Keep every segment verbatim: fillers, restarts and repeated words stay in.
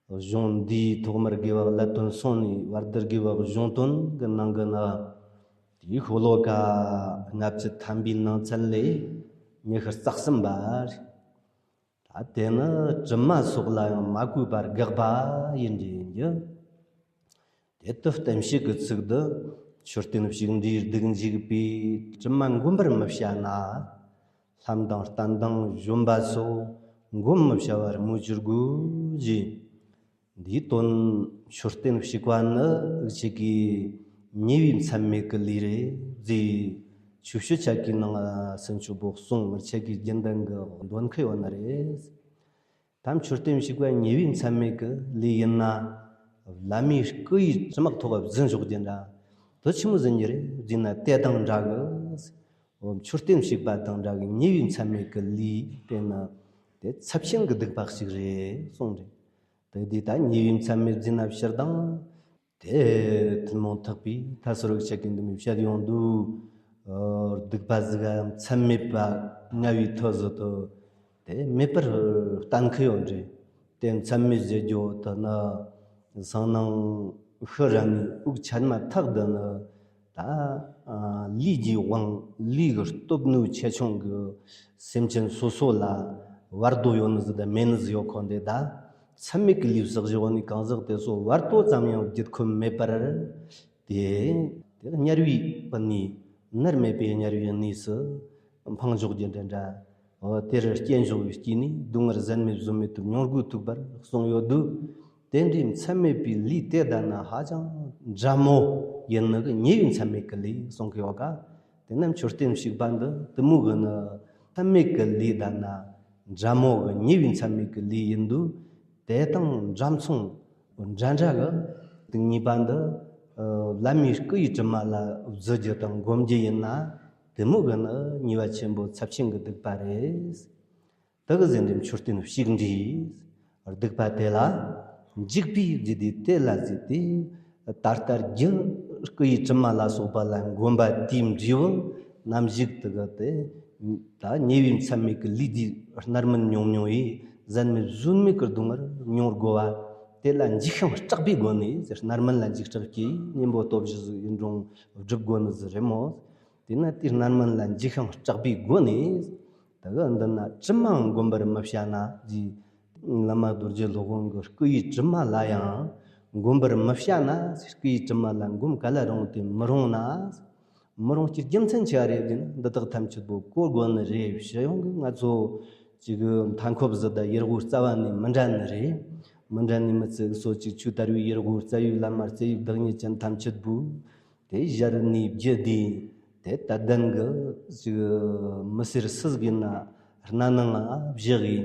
གཞུང་འདིའི་ཐོག་མར་དགེ་བ་བླ་དོན་སོང་ནས་བར་དུ་དགེ་བ་གཞུང་དོན་གྱི་ནང་གི་ནི། དེའི་ཤོ་ལོ་ཀ་ལྔ་བཅུ་ཐམ་པའི་ནང་ཚན་ལས་ཉི་ཤུ་རྩ་གསུམ་པ་རེད། ད་དེ་ནི་གྲིབ་མ་སོགས་ལ་ཡང་མ་གུས་པར་དགག་པ་ཡིན་རྒྱུ་ཡིན་རྒྱུ། དེ་དུ་བསྟན་བཤིག་གི་ཚིག་ཏུ། མཆོད་རྟེན་བཤིག་འདིའི་སྡིག་འཇུག་པའི་གྲིབ་མ་བསྒོམ་པར་མི་བྱ་ན། ལྷམ་དང་སྟན་དང་བཞོན་པ་སོགས་བསྒོམ་མི་བྱ་བར་མོས་གྱུར་དགོས་ཞེས། འདིའི་དོན་མཆོད་རྟེན་བཤིག་པ་ནི་འུ་ཅག་གི་ཉེ་བའི་མཚམས་མེད་ཀྱི་ལས་རེད་ཟེར། ཆོས་ཕྱོགས་ཆ་གི་ནང་སུན་ཆོ་པོ་གསུང་ངར་ཆ་གི་རྒྱུན་ལྡན་གྱི་འདོན་ཁུལ་ཡོད་ནི་རེད། ད་མཆོད་རྟེན་བཤིག་པ་ཉེ་བའི་མཚམས་མེད་ཀྱི་ལས་ཡིན་ན། བླ་མའི་སྐུ་ཡི་དྲི་མ་ཐོག་བརྫི་འཇོག་རྒྱུ་འདྲ། དེ་ཆི་མོ་ཟིག་རེད་ཟེར་ན་དེ་དང་འདྲ་གི། འོ་མཆོད་རྟེན་བཤིག་པ་དང་འདྲ་གི་ཉེ་བའི་མཚམས་མེད་ཀྱི་ལས་དེ་ནི། དེ་ཚབས་ཆེན་གྱི་སྡིག་པ་ཞིག་རེད་གསུངས་རེད། དེ་དེ་ད་ཉེ་བའི་མཚམས་མེད་ཟེར་ན་ཕྱིར་དང་། དེ་ཐུན་མོང་ཐག་པའི་མཐའ་སོར་བ་ཆ་གི་འདི་མི་བཤད་ཡོང་དུས། སྡིག་པ་ཟིག་མཚམས་མེད་པ་ལྔ་བའི་མཐུ་ཟིག་ཏུ་དེ་མེད་པར་གཏན་འཁེལ་ཡོད་རེད། དེ་མཚམས་མེད་ཟེར་རྒྱུ་དེ་ནི་སང་ནང་ཤི་ར་ནི་དབུགས་ཆད་མ་ཐག་ཏུ་ནི། ད་ལས་ཀྱི་དབང་ལས་ཀྱི་སྟོབས་ནུས་ཆེ་ཆུང་གི་སེམས་ཅན་སོ་སོ་ལ་བར་དོ་ཡོད་ནི་ཟིག་དང་མེད་ནི་ཟིག་ཡོད་ཁོ་འདི་ད། མཚམས་མེད་ཀྱི་ལུས་བསགས་བཞག་ནི་གང་ཟག་དེ་ཚོ་བར་དོ་ཙམ་ཡང་བརྒྱུད་ཁོམ་མེད་པར། དེ་དེ་དམྱལ་བའི་པུ་ནི་མནར་མེད་པའི་དམྱལ་བའི་གནས་སུ་འཕངས་འཇོག་རྒྱུ་འདྲ་འདྲ། འོ་དེར་སྐྱེ་འཇོག་པའི་སྐྱེས་ནས་སྡུག་བསྔལ་ཟད་མེད་གཟོད་མེད་དུ་མྱོང་དགོས་ཐུག་པར་གསུངས་ཡོད་དུས། དེ་འདྲའི་མཚམས་མེད་པའི་ལུས་དེ་ལྟ་ན་ཧ་ཅང་འདྲ་མོ་ཡིན་ནི་གི་ཉེ་བའི་མཚམས་མེད་ཀྱི་ལུས་གསུང་གི་ཡོད་ཀ། དེ་ནི་མཆོད་རྟེན་བཤིག་པ་འདི་དེ་མོ་གི་ནི་མཚམས་མེད་ཀྱི་ལུས་ལྟ་ན་འདྲ་མོ་གི་ཉེ་བའི་མཚམས་མེད་ཀྱི་ལུས་ཡིན་དུས། དེ་དང་འདྲ་མཚུངས་འདྲ་འདྲ་གི་སྡིག་ཉེས་པ་འདི། ཨ། བླ་མའི་སྐུ་ཡི་དྲི་མ་ལ་བརྫི་རྒྱུ་དང་བསྒོམ་རྒྱུ་ཡིན་ན། དེ་མོ་གི་ནི་ཉེས་པ་ཆེན་པོ་ཚབས་ཆེན་གྱི་སྡིག་པ་རེད། དེ་གི་ཟེར་འདི་མཆོད་རྟེན་བཤིག་འདིའི་སྡིག་པ་དེ་ལ་འཇིགས་པའི་རྫས་དེ་དེ་ལ་ཟེར་ཏེ། ད་ལྟ་རྒྱུ་སྐུ་ཡི་དྲི་མ་ལ་སོགས་པ་ལ་འགོམ་པ་དེའི་འབྲས་བུ་རྣམ་གཞིག་དེ་གི་དེ། ད་ཉེ་བའི་མཚམས་མེད་ཀྱི་ལུས་དེའི་རྣར་མུན་མྱོང་མྱོང་བས་ཟད་མེད་གཟོད་མེད་ཀྱི་སྡུག་བསྔལ་མྱོང་དགོས་པ། དེ་ལ་འཇིགས་ཤིང་སྐྲག་པའི་སྒོ་ནས་ཟེར། རྣར་མུན་ལ་འཇིགས་སྐྲག་གི་གཉེན་པོ་སྟོབས་བཞི་ཟིག་ཡིན་རུང་སྒྲུབ་དགོས་ནི་ཟིག་རེད་མོ། དེས་ན་དེའི་རྣར་མུན་ལ་འཇིགས་ཤིང་སྐྲག་པའི་སྒོ་ནས། ད་གི་འདི་ན་དྲི་མའང་འགོམ་པར་མི་བྱ་ན་ཟེར། བླ་མ་རྡོ་རྗེ་སློབ་དཔོན་གྱི་སྐུ་ཡི་དྲི་མ་ལ་ཡང་འགོམ་པར་མི་བྱ་ན། སྐུ་ཡི་དྲི་མ་ལ་འགོམ་ག་ལ་རུང་སྟེ་མི་རུང་ན། མི་རུང་རྒྱུ་རྒྱུ་མཚན་ཆི་རེད་ཟེར་ན། འདི་དག་ཐམས་ཅད་པོ་གོ་དགོས་ནི་རེད། སྤྱི་ཡོངས་ཀྱི་ང་ཚོ་ཅིག་མཐའ་འཁོབ་ཟིག་དང་ཡུལ་སྒོ་རྩ་བ་ནས་མི་འདྲ་ནི་རེད། མི་འདྲ་ནི་མི་ཚད་སོ་ཅིག་ཆུ་དར་བའི་ཡུལ་སྒོ་རྩ་བའི་བླ་མ་རྩ་བའི་བདག་ཉིད་ཅན་ཐམས་ཅད་པོ། དེ་ཞལ་ནས་བརྒྱུད་དེ། དེ་དད་ལྡན་གྱི་ཅིག་མི་སེར་སུ་ཟིག་ཡིན་ན་སྣ་ནང་བཞག་གི།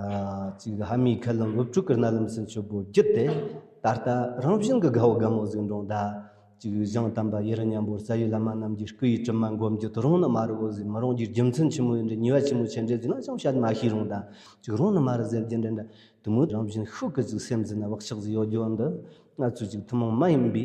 ཨ། ཅིག་ཕ་མའི་མཁལ་ལམ་སློབ་ཕྲུག་གི་རྣ་ལམ་སུན་ཆོད་པོ་བརྒྱུད་དེ། ད་ལྟ་རང་བཞིན་གྱི་དགའ་བོ་དགའ་མོ་ཟིག་འགྲོ་ད། ཅིག་བྱང་དམ་པ་ཡུ་རུ་མཉམ་པོ་རྩ་བའི་བླ་མ་རྣམས་ཀྱི་སྐུ་ཡི་དྲི་མ་འགོམ་རྒྱུ་དེ་རུང་ནི་མ་རེད་འོ་ཟེར། མི་རུང་རྒྱུའི་རྒྱུ་མཚན་ཆི་མོ་ཡིན་འདྲ། ཉེས་པ་ཆི་མོ་ཆེ་འདྲ་ཟེར་ན་ཅང་བཤད་མ་ཤེས་རུང་ད། ཅིག་རུང་ནི་མ་རེད་ཟེར་རྒྱུ་འདྲ་འདྲ། དེ་མོ་རང་བཞིན་ཤུགས་ཀྱི་ཅིག་སེམས་ཟིན་ན་བག་ཆགས་ཟིག་ཡོད་རྒྱུ་འདི། ང་ཚོ་ཅིག་ཐུན་མོང་མ་ཡིན་པའི་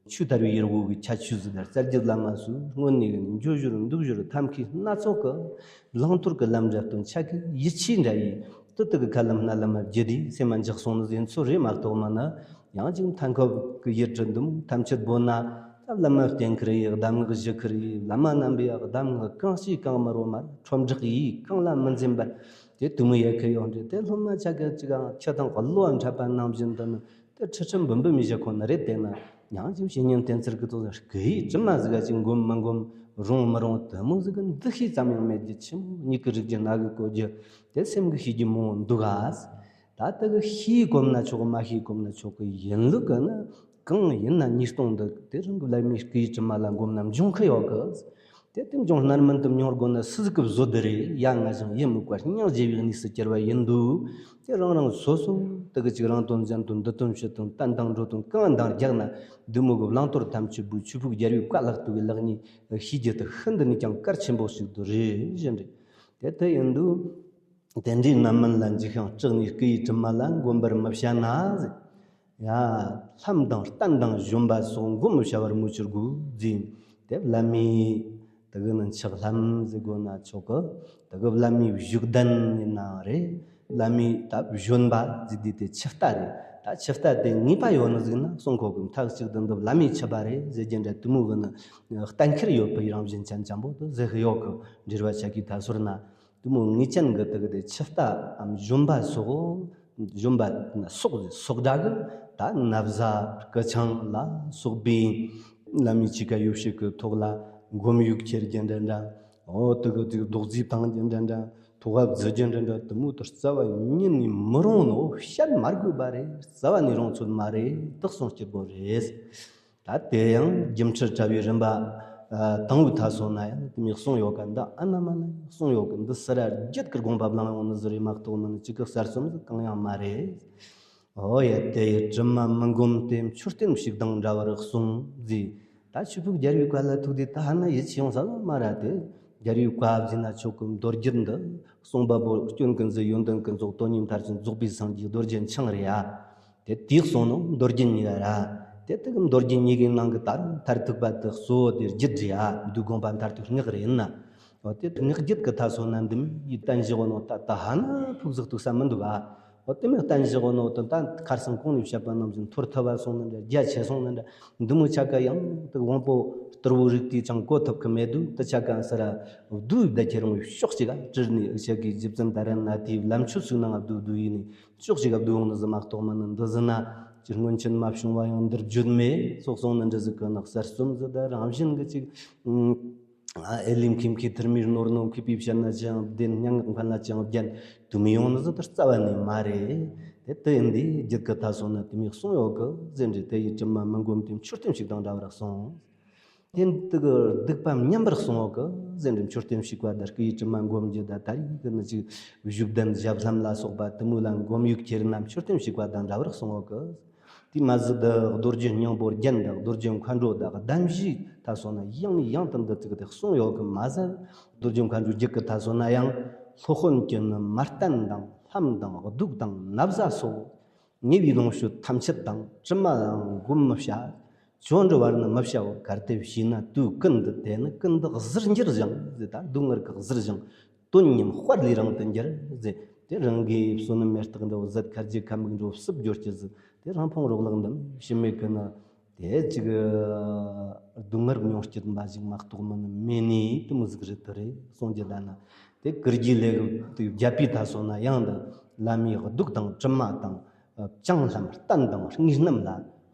ཆོས་དར་བའི་ཡུལ་སྒོ་གི་ཁྱད་ཆོས་ཟིག་དང་། རྩ་བརྒྱུད་བླ་མ་ཚོས་སྔོན་ནས་འགྱོ་ཞོར་འདུག་ཞོར་ཐབས་མཁས་སྣ་ཚོགས་ཀྱིས་བླང་དོར་གྱི་ལམ་འདྲ་སྟོན་ཆ་གི་ཡིད་ཆེས་འདྲ་ཡིས། དེ་དག་གི་མཁལ་ལམ་སྣ་ལམ་བརྒྱུད་དེ་སེམས་མ་འཇགས་སོང་ནི་ཟིག་ཚོ་རེད་མ་གཏོགས། མ་ན་ཡང་ཅིག་མཐའ་འཁོབ་ཀྱི་ཡུལ་གྲུ་འདི་མོ་ཐམས་ཅད་པོ་ན། ད་བླ་མ་བསྟེན་ཁུར་ཡིས་གདམས་ངག་ཞུ་ཁུར་ཡིས། བླ་མ་རྣམ་པས་གདམས་ངག་གང་ཞུས་གང་མི་རོ་མར་ཁྲོམ་བསྒྲགས་ཡིས་གང་ལ་མི་འཛེམ་པར། དེ་དུ་མི་ཡལ་ཁུར་ཡོང་འདྲ། དེ་སློབ་མ་ཆ་ག་ཅིག་ཁྱི་དང་གློ་བ་འཕྲད་པ་ནང་བཞིན་དུ་ནི། དེ་ཁྲི་ཁྲི་འབུམ་འབུམ་མི་བཞག་ཁོ་ན་རེད། དེ་ན་ཡང་ཅིག་བཤེས་གཉེན་བསྟེན་ཚུལ་གྱི་ཐོག་ནས་སྐུ་ཡི་དྲི་མ་ཟིག་ག་ཅིག་འགོམ་མི་འགོམ་རུང་མི་རུང་དེ་མོ་ཟིག་གི་འདུ་ཤེས་ཙམ་ཡང་མེད་རྒྱུ། ཆི་མོ་མྱིག་གི་རིག་རྒྱུ་རྣ་གི་གོ་རྒྱུ། དེ་སེམས་གི་ཤེས་རྒྱུ་མང་བོ་འདུག་ག། ད་དེ་གི་ཤེས་གོམས་ན་ཆོག་གི། མ་ཤེས་གོམས་ན་ཆོག་གི། ཡིན་ལུགས་གི་ནི་གང་ཡིན་ན་ཉིས་སྟོང་འདི་དེ་རང་གི་བླ་མའི་སྐུ་ཡི་དྲི་མ་ལ་འགོམ་ན་འབྱུང་གི་ཡོད་གི། དེ་དེ་འབྱུང་རྣམ་སྨིན་དུ་མྱོང་དགོས་ན་སུ་ཟིག་གིས་བཟོད་དེ་རེད། ཡ་ང་ཞིང་ཡིད་མུག་པ་སྙིང་རྗེ་བའི་གནས་སུ་གྱུར་པ་ཡིན་དུས། དེ་རང་རང་སོ་སོ་དེ་གི་ཅིག་རང་དོན་གཞན་དོན་འདི་དོན་ཕྱི་དོན་བསྟན་དང་འགྲོ་དོན་གང་འདང་རྒྱག་ན། འདི་མོ་གི་བླང་དོར་ཐམས་ཅད་པོའི་ཆོས་ཕུག་རྒྱལ་བའི་བཀའ་ལྷག་ཏུ་གི་ལག་གཉིས་ཤེས་རྒྱུ་དེ་ཤིན་ཏུ་ནས་ཀྱང་གལ་ཆེན་པོ་ཞིག་ཏུ་རེད་བཞིན་རེད། དེ་ལྟར་ཡིན་དུས། དེ་འདྲའི་རྣམ་སྨིན་ལ་འཇིགས་ཤིང་སྐྲག་ནས་སྐུ་ཡི་དྲི་མ་ལ་འགོམ་པར་མི་བྱ་ན་ཟེར། ཡ། ལྷམ་དང་སྟན་དང་བཞོན་པ་སོགས་འགོམ་མི་བྱ་བར་མོས་གྱུར་དགོས་ཟེར། དེ་བླ་མའི་དེ་གི་ནི་ཕྱག་ལྷམ་ཟེར་དགོས་ན་ཆོག་གི། དེ་གི་བླ་མའི་བཞུགས་གདན་ཡིན་ནའང་རེད། བླ་མའི་ད་བཞོན་པ་ཟེར་དུས་དེ་ཆུ་རྟ་རེད། ད་ཆུ་རྟ་དེ་ངེས་པ་ཡོད་ནི་ཟིག་ན་གསུང་གོ་གི། མཐའ་གཅིག་ཏུ་འདི་བླ་མའི་ཆུ་པ་རེད་ཟེར་རྒྱུ་འདྲ་དེ་མོ་གི་ནི་གཏན་འཁེལ་ཡོད་པའི་རང་བཞིན་ཅན་ཅན་པོ་དེ་ཟེར་གི་ཡོད་གི། འགྲེལ་བ་ཆ་གི་ད་ཟུར་ན། དེ་མོ་ངེས་ཅན་གི་དེ་གི་དེ་ཆུ་རྟའམ་བཞོན་པ་སོགས། བཞོན་པ་སོགས་སོགས་སྒྲ་གི་ད་ན་བཟའ་སྐུ་ཆང་ལ་སོགས་པའི་བླ་མའི་ཆོ་ག་ཡོ་བྱད་ཀྱི་ཐོག་ལ་མགོ་མ་ཡུ་ཁྱེར་རྒྱུ་འདྲ་འདྲ། འོ་དེ་གི་དེ་རྡོག་རྫིས་བཏང་རྒྱུ་འདྲ་འདྲ། ཐོག་བབས་བརྫི་རྒྱུ་འདྲ་འདྲ། དེ་མོ་དེ་རྩ་བ་ཉིད་ནས་མི་རུང་ནོ། བཤད་མ་དགོས་པ་རེད། རྩ་བ་ནས་རུང་ཚོད་མ་རེད། དེ་གསུང་སྐྱིད་པོ་རེད། ད་དེ་ཡང་སྒྱུ་འཕྲུལ་དྲ་བའི་རིམ་པ་ཨ་དང་པོའི་མཐའ་སོང་ན་ཡང་དེ་མོ་གསུངས་ཡོད་ག། འདི་ཨ་ན་མ་ན་གསུངས་ཡོད་གི། འདི་ཟུར་ར་རྒྱུད་ཀྱི་དགོངས་པ་བླངས་ཡོང་ནི་ཟིག་རེད་མ་གཏོགས་མིན་གཅིག་གི་གསར་རྩོམ་ཟིག་གང་ཡང་མ་རེད། འོ་ཡ། དེ་ཡི་དྲི་མ་མི་འགོམ་སྟེ། མཆོད་རྟེན་ཞིག་དང་འདྲ་བར་གསུངས་ཟེར། ད་ཆོས་ཕུག་རྒྱལ་བའི་བཀའ་ལ་ཐུག་དུས་ད་ཧ་ན་ཡིད་ཆེས་ཡོང་ས་ལ་མ་ར། དེ་རྒྱལ་བའི་བཀའ་བཟླས་ན་ཆོག་གི། མདོ་རྒྱུད་འདི་གསུང་པ་པོ་སྐྱོན་ཀུན་ཟད་ཡོན་ཏན་ཀུན་རྫོགས་དོན་གཉིས་མཐར་ཕྱིན་རྫོགས་པའི་སངས་རྒྱས་རྡོ་རྗེ་འཆང་རེད་ཡ། དེ་དེས་གསུངས་ནོ་མདོ་རྒྱུད་གཉིས་ཀ་ར། དེ་དེ་གི་མདོ་རྒྱུད་གཉིས་ཀའི་ནང་གི་ད་མཐར་ཐུག་པ་དེ་གཙོ་བོ་དེ་རྒྱུད་རེད་ཡ། འདུལ་དགོངས་པ་མཐར་ཐུག་སྔགས་རེད་ན། འོ་དེ་སྔགས་རྒྱུད་ཀྱི་མཐའ་སོང་ན་འདི་མོ་ཡི་བསྟན་བཞག་ནོ་ད་ད་ཧ་ན་ཕུགས་ཟིག་ཐུག་ས་མི་འདུག་ཨ། འོ་དེ་མོ་བསྟན་བཞག་ནོ་དེ་ད་ཁར་སང་གོང་ནས་བཤད་པ་ནང་བཞིན་ཐོར་ཐུབ་པ་སོང་ནི་འདྲ། རྒྱ་ཆེ་སོང་ནི་འདྲ། འདི་མོ་ཆ་ག་ཡང་དེ་དབང་པོ་སྟུར་བོ་རིགས་དེས་ཅང་གོ་ཐུབ་ཀི་མེད་དུས། དེ་ཆ་ག་ཟུར་ར་བསྡུས་བསྡད་ཁྱེར་འོང་ཕྱོགས་གཅིག་ག་བྲིས་ནས་ཨུ་ཆ་གི་རྗེ་བཙུན་ད་ར་ན་དེའི་ལམ་ཆོད་ཚུགས་ནང་བསྡུས་བསྡུས་ཡིན་ནས་ཕྱོགས་གཅིག་ག་བསྡུས་འོང་ནི་ཟིག་མ་གཏོགས་མིན་ནི། འདི་ཟིན་ན་ཅི་སྔོན་ཆད་མ་བྱུང་བ་ཡང་འདིར་བརྗོད་མེད་སོགས་གསུངས་ནི་འདྲ་ཟིག་གི་ནག་གསར་རྩོམ་ཟིག་ད་རང་བཞིན་གི་ཅིག་ཨེ་ལི་མཁས་མཁས་ཐུར་མིར་ནོར་ནོ་མཁས་པའི་བཤད་ན་ཅང་བདེན། སྙན་ངག་འཕེན་ན་ཅང་བརྒྱན། དུ་མི་ཡོང་ནི་ཟིག་ད་རྩ་བ་ནས་མ་རེད། དེ་དེ་ཡིན་དུས་རྒྱུད་ཀྱི་མཐའ་སོང་ན་དེ་མོ་གསུངས་ཡོད་གི་ཟེར་འདྲི། དེ་ཡི་དྲི་མ་མི་འགོམ་སྟེ། མཆོད་རྟེན་ཞིག་དང་འདྲ་བར་གསུངས། དེ་དེ་གི་སྡིག་པ་མཉམ་པར་གསུངས་ཡོད་གི་ཟེར་འདྲི། མཆོད་རྟེན་ཞིག་པ་དང་སྐུ་ཡི་དྲི་མ་འགོམ་རྒྱུ་ད་ད་རེས་གི་ནི་ཅིག་བཞུགས་གདན་ཞབས་ལྷམ་ལ་སོགས་པ་དེ་མོ་ལ་འགོམ་ཡུག་ཁྱེར་ན་མཆོད་རྟེན་ཞིག་པ་དང་འདྲ་བར་གསུངས་ཡོད་གི། དེ་མ་ཟད་དུ་རྡོ་རྗེ་སྙིང་པོ་རྒྱན་དང་རྡོ་རྗེ་མཁའ་འགྲོ་དང་གདན་བཞིའི་མཐའ་སོང་ན་ཡང་ནས་ཡང་དུ་འདི་ཙིག་དེ་གསུངས་ཡོད་གི། མ་ཟད་རྡོ་རྗེ་མཁའ་འགྲོའི་རྒྱུད་ཀྱི་མཐའ་སོང་ན་ཡང་། སློབ་དཔོན་གྱིས་ནི་མར་སྟན་དང་ལྷམ་དང་གདུགས་དང་ན་བཟའ་སོགས་ཉེ་བའི་ལོངས་སྤྱོད་ཐམས་ཅད་དང་། དྲི་མ་ཡང་འགོམ་མི་བྱ། ཅོ་འདྲི་བར་ནི་མི་བྱའོ། གལ་ཏེ་བྱས་ན་དུས་ཀུན་ཏུ་དེ་ནི་ཀུན་ཏུ་གཟིར་འགྱུར་ཞིང་ཟེར། ད་སྡུག་བསྔལ་གྱི་གཟིར་ཞིང་དོན་ཉམས་དཔལ་ལས་རིང་དུ་འགྱུར་ཟེར། དེ་རང་གི་བསོད་ནམས་མེ་སྟག་འདྲ་བོ་ཟད། ཁ་རྗེ་ཁ་མིག་འདྲ་བོ་བསུབ་འགྱུར་གྱི་ཟེར། དེ་རང་ཕུང་རོགས་ལག་འདམ་ཕྱི་མེད་ཀྱི་ན་དེ་ཅིག་སྡུག་བསྔལ་མྱོང་སྐྱིད་པ་ཞིག་མ་གཏོགས་མིན་མེད་ནི་དེ་མོ་ཟིག་རེད། དེ་རེད་གསུང་རྒྱུ་ལ་ན། དེ་ཀིར་གྱི་ལས་རྒྱལ་པོའི་མཐའ་སོང་ན་ཡང་འདི་བླ་མའི་གདུགས་དང་གྲིབ་མ་དང་། བྱང་ལྷམ་སྟན་དང་དངུལ་སྣམ་ལ།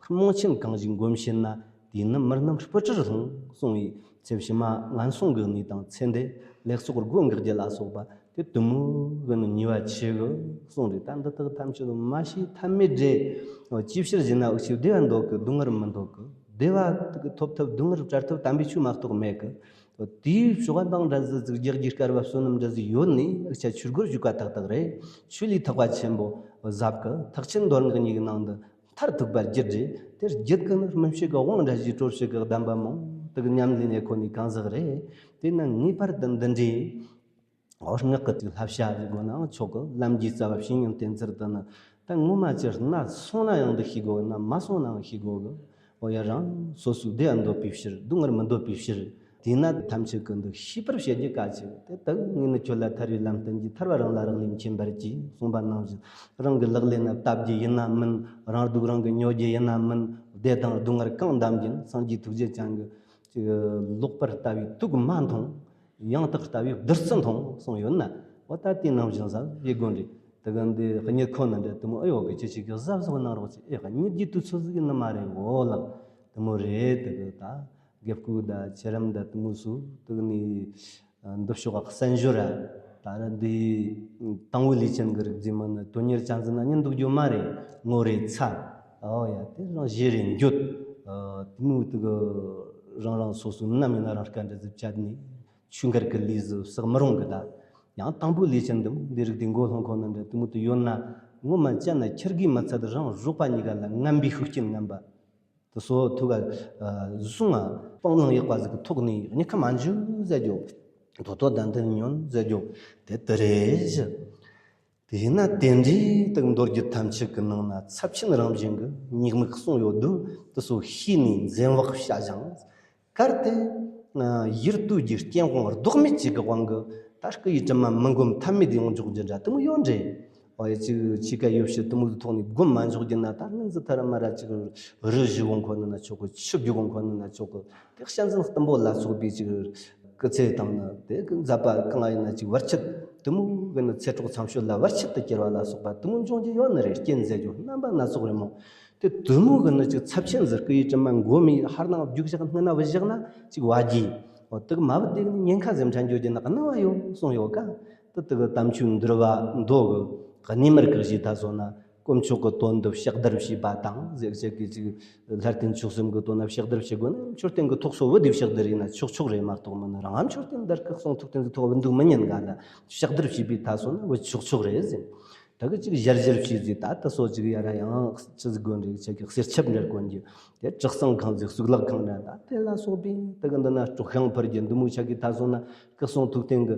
རྨོངས་ཆེན་གང་ཞིག་འགོམ་བྱེད་ན། དེས་ནི་མི་རྣམས་སྤུ་གྲིར་ལྷུང་གསུངས་པའི་ཚེ་ཕྱི་མ་ངན་སོང་གི་གནས་དང་ཚེ་འདས་ལེགས་ཚོགས་སྒོ་འགག་རྒྱུ་ལ་སོགས་པ་དེ་དུ་མོ་གི་ནི་ཉེས་པ་ཆེ་གི་གསུངས་རེད། ད་འདི་དག་ཐམས་ཅད་མ་ཤེས་ཐབས་མེད་རེད། ཅིའི་ཕྱིར་ཞེ་ན་འུ་ཆོས་བདེ་བ་འདོད་གི། སྡུག་བསྔལ་མི་འདོད་གི། བདེ་བ་དེ་གི་ཐོབ་ཐབས་སྡུག་བསྔལ་བྲལ་ཐབས་དམ་པའི་ཆོས་མ་གཏོགས་མེད་གི། དེའི་ཕྱོགས་དང་འདྲ་ཟིག་ཟིག་རྒྱག་རྒྱུའི་སྐལ་བ་བསོད་ནམས་འདྲ་ཟིག་ཡོད་ནི་ཨུ་ཆོ་ཆོས་སྒོར་ཞུགས་པ་ཏག་ཏག་རེད། ཆོས་ལས་ཐེག་པ་ཆེན་པོ་ཟབ་གི། ཐེག་ཆེན་མདོ་སྔགས་གཉིས་ཀྱི་ནང་དུ་མཐར་ཐུག་པ་རྒྱུད་རེད། དེ་རྒྱུད་ཀྱི་ནི་སྨིན་བྱེད་ཀྱི་དབང་འདྲ་ཞིག་གྲོལ་བྱེད་ཀྱི་གདམས་པ་མང་དུ་ཉམས་ལེན་ཡེ་ཁོ་ནི་གང་ཟག་རེད། དེས་ན་ངེས་པར་དུ་འདི་འདྲའི་འོ་སྔགས་ཀྱི་ཅིག་བསླབ་བྱ་ཟིག་དགོས་ནའང་ཆོག་གི། ལམ་གྱི་རྩ་བ་བཤེས་གཉེན་བསྟེན་ཚུལ་དུ་ནི། ད་ངོ་མ་ཅིག་ན་སོང་ན་ཡང་འདི་ཤེས་དགོས་གི། ན་མ་སོང་ནའང་ཤེས་དགོས་གི། འོ་ཡ། རང་སོ་སོའི་བདེ་བ་འདོད་པའི་ཕྱིར། སྡུག་བསྔལ་མི་འདོད་པའི་ཕྱིར། དེས་ན་ཐམས་ཅད་ཀྱིས་འདི་ཤེས་པར་བྱེད་རྒྱུ་གལ་ཆེ་གི། དེ་ལྟ་བུ་ངས་ནི་ཁྱོད་ལ་ཐར་བའི་ལམ་སྟོན་གྱིས། ཐར་པ་རང་ལ་རག་ལས་མཁྱེན་པར་གྱིས་གསུངས་པ་ནང་བཞིན། རང་གི་ལག་ལེན་ན་བཏབ་རྒྱུ་ཡིན་ན་མིན། རང་སྡུག་རང་གིས་ཉོ་རྒྱུ་ཡིན་ན་མིན། བདེ་དང་སྡུག་བསྔལ་གང་འདམ་ཡིན། སངས་རྒྱས་ཐུགས་རྗེ་ཅན་གྱིས་ཅིག་ལོག་པར་ལྟ་བའི་དུག་མ་མཐོང་། ཡང་དག་ལྟ་བའི་བདུད་རྩི་མཐོང་གསུངས་ཡོད་ན། འོ་ད་དེ་ནང་བཞིན་ཟབ་ཡེ་དགོས་རེད། དེ་ག་འདི་གཉིད་ཁོ་ན་འདྲ་དེ་མོ་ཨེ་ཡོད་གི། ཅི་ཞིག་གི་གཟབ་གཟབ་གནང་རོགས་ཅིག། ཨེ་གཉིད་ཀྱི་དུས་ཚོད་ཟིག་ཡིན་ནི་མ་རེད། འོ་ལགས་དེ་མོ་རེད། དེ་གི་ད་དགེ་བསྐོས་ད་ཆེ་རིམ་ད་དེ་མོ་སུ་དེ་གི་ནི་འདི་ཕྱོགས་ག་གསན་ཞོར་ར། ད་ར་འདི་དང་པོའི་ལས་ཅན་གི་རིག་འཛིན་མ་ནི་དོན་གཉེར་ཅན་ཟིན་ན་ཉིན་འདུག་རྒྱུ་མ་རེད། ངོ་རེ་ཚ། འོ་ཡ། དེ་རང་ཞེ་རེ་འགྱོད། དེ་མོ་དེ་གི་རང་རང་སོ་སོའི་ནམ་ཡིན་ན་རང་སྐད་འདྲ་ཟིག་བཅད་ནས། ཆོས་འགལ་གྱི་ལས་སུ་བསགས་མི་རུང་གི། ད་ཡང་དང་པོའི་ལས་ཅན་འདི་མོ་འདི་རིགས་དེ་མགོ་ལྷུང་ཁོ་ན་འདྲ་དེ་མོ་དེ་ཡོད་ན། ངོ་མ་བཅད་ན་ཁྱེར་གི་མི་ཚད། རང་རོགས་པ་གཉིས་ཀ་ལ་ངན་པའི་ཤུགས་རྐྱེན་ངན་པ་དེ་སོ་ཐུག་ག་བཟུང་ང་སྤང་བླང་ཡག་པ་ཟིག་གི་ཐོག་ནས་གཉིད་ཁ་མ་འཇུ་ཟེར་རྒྱུ། དོ་དོ་ད་འདི་ཉོན་ཟེར་རྒྱུ་དེ་དེ་རེད་ཞུ། དེས་ན་དེ་འདྲའི་དག་མདོ་རྒྱུད་ཐམས་ཅད་ཀྱི་ནང་ན་ཚབས་ཆེན་རང་བཞིན་གྱི་ཉེས་དམིགས་གསུངས་ཡོད་དུས་དེ་ཚོ་ཤེས་ནས་འཛེམ་བག་བྱ་ཞིང་། གལ་ཏེ་ཡུལ་དུས་ཀྱི་རྐྱེན་དབང་ལྡོག་མེད་ཅིག་གི་དབང་གིས་ད་སྐུ་ཡི་དྲི་མ་མི་འགོམ་ཐབས་མེད་ཡོང་འཇོག་རྒྱུ་འདྲ་དེ་མོ་ཡོད་འདྲ། ཨོ་ཡ་ཅིག་ཕྱི་ཁ་ཡོད་ཕྱི་དུ་མུ་ཐོག་ནས་སྒོམ་མ་འཇོག་རྒྱུ་ན། ད་སྔོན་ཟི་ཐ་ར་མ་ར་ཅིག་རི་བཞི་བོ་འཁོར་ནི་ན་ཆོག་གི། ཆུ་བརྒྱུད་གོ་འཁོར་ནི་ན་ཆོག་གི། དེ་གཤན་འཛིན་གཏུམ་པོ་ལ་སོགས་པའི་ཅིག་སྐུ་ཚེ་དང་ནི་དེ་གི་མཛད་པ་གང་ཡིན་ན་ཅིག་བར་ཆད་དུ་མུ་གི་ནི་ཚེ་སྲོག་མཚམས་ཤོད་ལ་བར་ཆད་དུ་གྱུར་བ་ལ་སོགས་པ་དུ་མུ་འབྱུང་རྒྱུ་ཡོད་ནི་རེད། རྐྱེན་ཟེར་རྒྱུ་རྣམ་པ་སྣ་ཚོགས་རེད་མོ། དེ་དུ་མུ་གི་ནི་ཅིག་ཚབས་ཆེན་ཟེར་སྐུ་ཡི་དྲི་མ་མགོ་མི་ཧར་ནང་བརྒྱུག་བཞག་སྔ་ན་བུ་བཞག་ན་ཅིག་བ་རྒྱུ། འོ་དེ་གི་མ་བུ་དེ་གི་ནི་ཉེན་ཁ་ཟེར་ཕྲན་འགྱོ་རྒྱུ་ན་གནང་བ་ཡོད་གསུངས་ཡོད་ཀ། དེ་དེ་གི་དམ་ཆོས་འདུལ་བ་མདོ་གི་གནས་མར་གི་གཞི་ད་སོང་ན། དཀོན་མཆོག་གི་དོན་དུ་ཕྱག་བདར་བྱས་པ་དང་ཟེར་ཅིག་གི་ཅིག་ལྷར་བསྟེན་མཆོག་གསུམ་གི་དོན་ན་ཕྱག་བདར་བྱེད་དགོས་ན། མཆོད་རྟེན་གི་ཐོག་སོ་བུ་དེ་ཕྱག་བདར་ཡིན་ན་ཆོག་ཆོག་རེད་མ་གཏོགས། མིན་ན་རང་མཆོད་རྟེན་བདར་གི་གསུང་ཐུགས་རྟེན་གི་ཐོག་བུ་འདུག་མི་ཉན་ག་ལ། ཕྱག་བདར་བྱས་པའི་ད་སོང་ན་བུ་ཆོག་ཆོག་རེད་ཟེར། ད་གི་ཅིག་ཞར་ཞར་བྱས་ཟིག་ད་ད་སོ་ཅིག་ཡ་ར་ཡང་ཅི་ཟིག་དགོས་འདྲ་ཅིག་གི་གསེར་ཆབ་འདྲ་གོན་རྒྱུ། དེ་གྲི་གཙང་ཁང་ཟིག་གཙུག་ལག་ཁང་འདྲ་ད་དེ་ལ་སོགས་པའི་ད་གི་འདི་ན་སྲོག་ཤིང་ཕུལ་རྒྱུ་འདི་མོ་ཆ་གི་ད་སོང་ན། སྐུ་གསུང་ཐུགས་རྟེན་གི་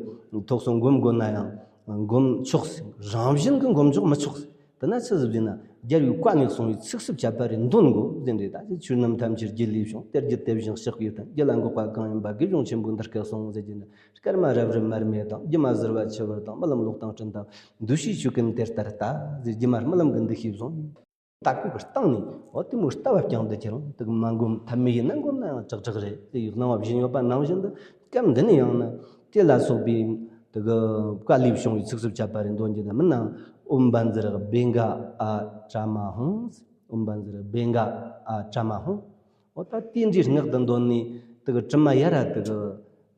ཐོག་སོང་སྒོམ་དགོས་ན་ཡང་སྒོམ་ཆོག་ཟིག་རང་བཞིན་གི་སྒོམ་འཇོག་མི་ཆོག་ཟིག་དེ་ན་ཆི་ཟིག་ཟེར་ན། རྒྱལ་བའི་བཀའ་ནས་གསུངས་པའི་ཚིག་གསུམ་ཆད་པ་རེ་འདོན་དགོས་ཟེར་འདྲ། ད་ཅི་ཆོས་རྣམས་ཐམས་ཅད་རྒྱུད་ལས་བྱུང་། དེར་རྒྱུད་དེ་བཞིན་གཤེགས་པའི་དོན། རྒྱུད་ལ་འགོག་པ་གང་ཡིན་པ། དགེ་སྦྱོང་ཆེན་པོས་འདི་སྐད་གསུངས་ཟེར་གྱི་ན། སྐར་མ་རབ་རིབ་མར་མེ་དང་། སྒྱུ་མ་ཟུར་བ་ཆུ་བུར་དང་། རྨི་ལམ་གློག་དང་སྤྲིན་དང་། འདུ་ཤེས་ཆོས་ཀུན་དེ་ལྟར་ལྟ། ཟེར་སྒྱུ་མ་རྨི་ལམ་གྱི་འདུ་ཤེས་བཟུང་། ལྟ་སྐུལ་གྱི་སྟེང་ནས་འོ་དེ་མོ་ལྟ་བ་རྐྱང་དུ་ཁྱེར་འོང་། དེ་གི་མ་སྒོམ་ཐབས་མེད་ཡིན་ན། སྒོམ་ན་ཡང་ཀྲག་ཀྲག་རེད། དེ་ཡི་སྣང་བ་བཞིན་ཡོད་པ་ནང་བཞིན་དུ། སྐབས་འདི་ནས་ཡང་ན་དེ་ལ་སོགས་པའི་དེ་གི་བཀའ་ལས་བྱུང་བའི་ཚིག་གསུམ་ཆད་པ་རེ་འདོན་རྒྱུ་ན། མིན་ན་ཨོཾ་བཛྲ་བྷཻ་ག་ཨ་ཏྲ་མ་ཧཱུྃ། ཨོཾ་བཛྲ་བྷཻ་ག་ཨ་ཏྲ་མ་ཧཱུྃ། འོ་ད་དེ་འདྲའི་སྔགས་དེ་འདོན་ནས་དེ་གི་དྲི་མ་ཡ་ར་དེ་གི་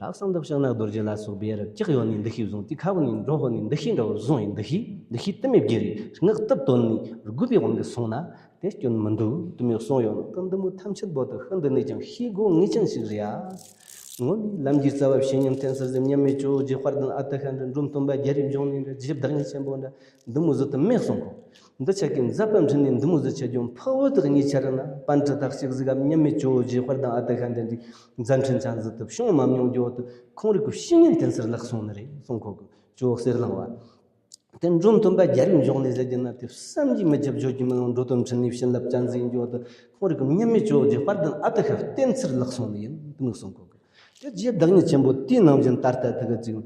ད་གསང་བདག་ཕྱག་ན་རྡོ་རྗེ་ལ་སོགས་པའི་ཡ་ར་ལྕགས་ཡོད་ནས་འདུ་ཤེས་བཟུང་། དེ་ཁ་བོ་ནས་འགྲོ་ཧོ་ནས་འདུ་ཤེས་འདྲ་བོ་བཟུང་ཡིན། འདུ་ཤེས་འདུ་ཤེས་དུ་མས་བརྒྱུད་རེ་སྔགས་དེ་བཏོན་ནས་རྒོད་པའི་དབང་གིས་སོང་ན་དེ་སྐྱོན་མི་འདུག་དུ་མས་གསུངས་ཡོད་ནོ། དེ་འདི་མོ་ཐམས་ཅད་པོ་དེ་ཤིན་ཏུ་ནས་ཀྱང་ཤེས་དགོས་ངེས་ཅན་ཞིག་རེད་ཡ། ངོ་མའི་ལམ་གྱི་རྩ་བ་བཤེས་གཉེན་བསྟེན་ཚུལ་ཟེར། མཉམ་མེད་ཇོ་བོ་རྗེ་དཔལ་ལྡན་ཨ་ཏི་ཤ་འདྲ། འབྲོམ་སྟོན་པ་རྒྱལ་བའི་འབྱུང་གནས་འདྲ། རྗེ་བདག་ཉིད་ཆེན་པོ་འདྲ། འདི་མོ་ཟིག་དུ་མས་གསུང་གོ། འདི་ཆ་གི་མཛད་པ་འཕྲིན་ལས་འདི་མོ་ཟིག་ཆ་རྒྱུ་འཕགས་བོད་དག་ཉིད་ཆ་ར་ན། པཎ་ཌི་ཏ་གཅིག་ཟིག་ག་མཉམ་མེད་ཇོ་བོ་རྗེ་དཔལ་ལྡན་ཨ་ཏི་ཤ་འདྲ་འདྲའི་མཛད་འཕྲིན་ཅན་ཟིག་དུ་བྱུང་མ་མྱོང་རྒྱུ་དུ། ཁོང་རིགས་ཀྱི་བཤེས་གཉེན་བསྟེན་ཚུལ་ལག་སོང་ནི་རེད་གསུང་གོ་གི། ཇོ་བོ་གསེར་གླིང་བ། དེ་འབྲོམ་སྟོན་པ་རྒྱལ་བའི་འབྱུང་གནས་ཟེར་རྒྱུ་ན། དེ་བསམ་གྱིས་མི་ཁྱབ་བརྗོད་ཀྱིས་མི་ལང་འགྲོ་དོན་འཕྲིན་ལས་བྱིན་རླབས་ཅན་ཟིག་ཡིན་རྒྱུ་དུ། ཁོང་རིགས་ཀྱི་མཉམ་མེད་ཇོ་བོ་རྗེ་དཔལ་ལྡན་ཨ་ཏི་ཤ་བསྟེན་ཚུལ་ལག་སོང་ནི་ཡིན་དུ་མི་གསུང་གོ་གི། དེ་རྗེ་བདག་ཉིད་ཆེན་པོ་དེའི་ནང་བཞིན་ད་ལྟ་དེ་གི་ཅིག་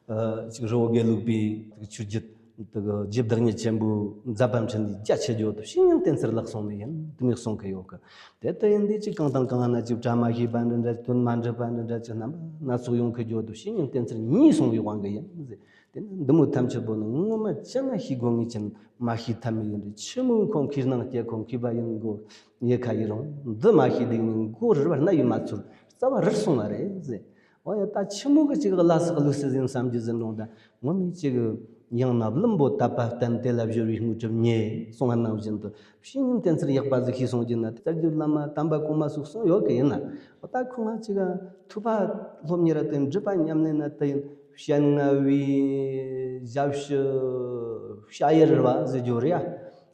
ཨ་ཅིག་རི་བོ་དགེ་ལུགས་པའི་དེ་གི་ཆོས་བརྒྱུད་དེ་གི་རྗེ་བདག་ཉིད་ཆེན་པོའི་མཛད་པ་འཕྲིན་ལས་རྒྱ་ཆེ་རྒྱུ་དུ་བཤེས་གཉེན་བསྟེན་ཚུལ་ལག་སོང་ནི་ཡིན་དུ་མི་གསུང་གི་ཡོད་གི། དེ་ལྟ་ཡིན་དུས་ཅིག་གང་དང་གང་ན་ཅིག་གྲ་མ་ཤེས་པ་འདྲ་འདྲ། དོན་མ་འགྲུབ་པ་འདྲ་འདྲ། ཅིག་རྣམ་པ་སྣ་ཚོགས་ཡོང་གི་རྒྱུ་དུ་བཤེས་གཉེན་བསྟེན་ཚུལ་གཉིས་གསུང་བའི་དབང་གིས་ཡིན་ཟེར། དེ་ནི་འདི་མོ་ཐམས་ཅད་པོ་ནི་ངོ་མ་ཅི་ན་ཤེས་དགོས་ངེས་ཅན། མ་ཤེས་ཐབས་མེད་ཡིན་རེད། ཆི་མོ་ཁོང་ཁྱེར་སྣང་སྐྱེ་ཁོང་མཁས་པ་ཡིན་དགོས་ཉེ་ཁ་ཡི་རུང་། འདི་མ་ཤེས་དུས་ནི་མགོ་རིལ་བ་སྣ་ཡིས་མ་ཚོར། རྩ་བ་རིལ་སོང་བ་རེད་ཟེར། འོ་ཡ། ད་ཆི་མོ་གི་ཅིག་བླ་སྲོག་ལུས་སྲིད་ཟིན་བསམ་རྒྱུ་ཟིན་རུང་། ད་ངོ་མའི་ཅིག་ཡང་ན་བླུན་པོ་དད་པ་བརྟན། དེ་ལ་སྦྱོར་བའི་དངོས་གྲུབ་རྙེད་གསུང་བ་ནང་བཞིན་དུ། བཤེས་གཉེན་བསྟེན་ཚུལ་ཡག་པ་ཟིག་ཤེས་སོང་རྒྱུ་ན། དེ་ལྟར་རྒྱུ་བླ་མ་དམ་པ་གོང་མ་སོགས་གསུངས་ཡོད་གི། ཡིན་ན་འོ་ད་ཁོང་ང་ཅིག་ཐུབ་པ་སློབ་གཉེར་དེ་སྒྲུབ་པ་ཉམས་ལེན་ན་དེ་ཡིན། ཞལ་ལྔ་བའི་ཞབས་ཕྱི་ཕྱག་གཡས་རལ་བ་ཟེར་རྒྱུ་རེད་ཡ།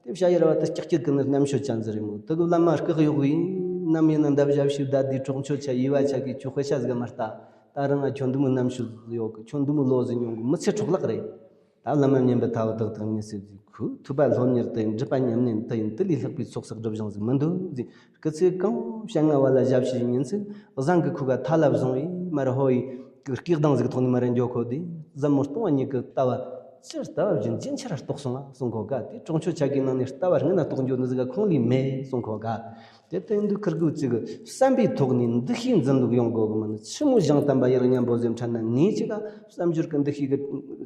དེ་ཕྱག་གཡས་རལ་བ་དེ་ལྕགས་ཀྱི་ཀུན་ནས་རྣམ་དཔྱོད་ཅན་ཟིག་རེད་མོ། དེ་གི་བླ་མ་སྐག་གཡོག་གི། ནམ་ཡིན་ན་འདབ་ཞབས་ཕྱི་བདའ་དུས་གྲོགས་མཆོད་ཆ་ཡི་བ་ཆ་གི། ཁྱོད་དཔེ་ཆ་ཟིག་མ་ལྟ། ད་རང་ང་ཁྱོད་འདི་མོ་རྣམ་དཔྱོད་ཡོད་གི། ཁྱོད་འདི་མོ་ལོ་ཟིག་མྱོང་གི། མི་ཚེ་འཕྲོ་བརླག་རེད། ད་བླ་མ་མཉན་པའི་ཐ་བུ་ཏག་ཏག་ཉིད་ཟེར་གི། ཁོས་ཐུབ་པ་སློབ་གཉེར་དེ་ཡིན། སྒྲུབ་པ་ཉམས་ལེན་དེ་ཡིན། དེ་ལས་ལྷག་པའི་ཚོགས་བསགས་སྒྲུབ་སྦྱོང་ཟིག་མི་འདུག་ཟེར། སྐུ་ཚེ་གང་ཞལ་ལྔ་བ་ལ་ཞབས་ཕྱི་ཉིན་ཚེ་བཟང་གི་ཁུག་ག་ཐ་ལ་བཟུང་བས་མར་ཧོ་ཡི་སྐེག་གདང་ཟིག་ཐོག་ནས་མར་འགྱོ་ཁོ་དེ། གཟབ་མོ་སྟོང་བ་ཉིད་ཀྱི་ལྟ་བ་ཅི་ལྟ་བ་བཞིན་རྒྱུན་ཆད་ར་རྟོགས་སོང་ང་གསུང་གོ་ག། དེ་གྲོང་ཆོད་ཆ་གི་ནང་ནས་ལྟ་བ་སྔོན་ན་རྟོགས་འགྱོ་ནི་ཟིག་ག་ཁོང་ལས་མེད་གསུང་གོ་ག། དེ་ལྟ་ཡིན་དུས་ཁིར་གུ་ཅིག་བསམ་པའི་ཐོག་ནས་འདུ་ཤེས་འཛིན་ལུགས་ཡོང་དགོ་གི་མིན། ཆི་མོ་ཞང་དམ་པ་ཡར་མཉམ་པོ་ཟེར་ཕྲན་ན་ངས་ཅིག་ག་བསམ་སྦྱོར་གི་འདུ་ཤེས་གི་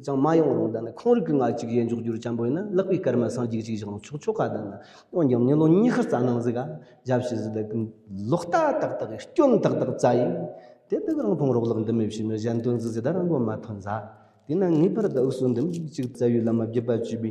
ཅང་མ་ཡོང་རུང་། ད་ནི་ཁོང་རིག་གི་ང་ཅིག་ཡེ་འཇོག་རྒྱུར་ཅན་པོ་ཡིན་ན་ལག་པའི་སྐར་མ་སངས་རྒྱས་ཅིག་བཞག་ན་ཆོག་ཆོག་ག། ད་ནི་འོན་ཀྱང་མི་ལོ་ཉི་ཤུ་རྩ་ནང་ཟིག་ག་ཞབས་ཕྱི་ཟིག་ད་ལོག་ལྟ་ཏག་ཏག་སྐྱོན་ཏག་ཏག་རྩ་ཡིན། དེ་དག་རང་ཕུང་རོགས་ལག་འདི་མེད་བྱས་ནས་གཞན་དོན་ཟིག་ཟེར་ད་རང་མགོ་མ་ཐོན་ཟ། དེས་ན་ངེས་པར་དུ་འུ་ཚོ་འདི་མོ་ཅིག་རྩ་བའི་བླ་མ་བརྒྱུད་པ་བཅུ་པའི་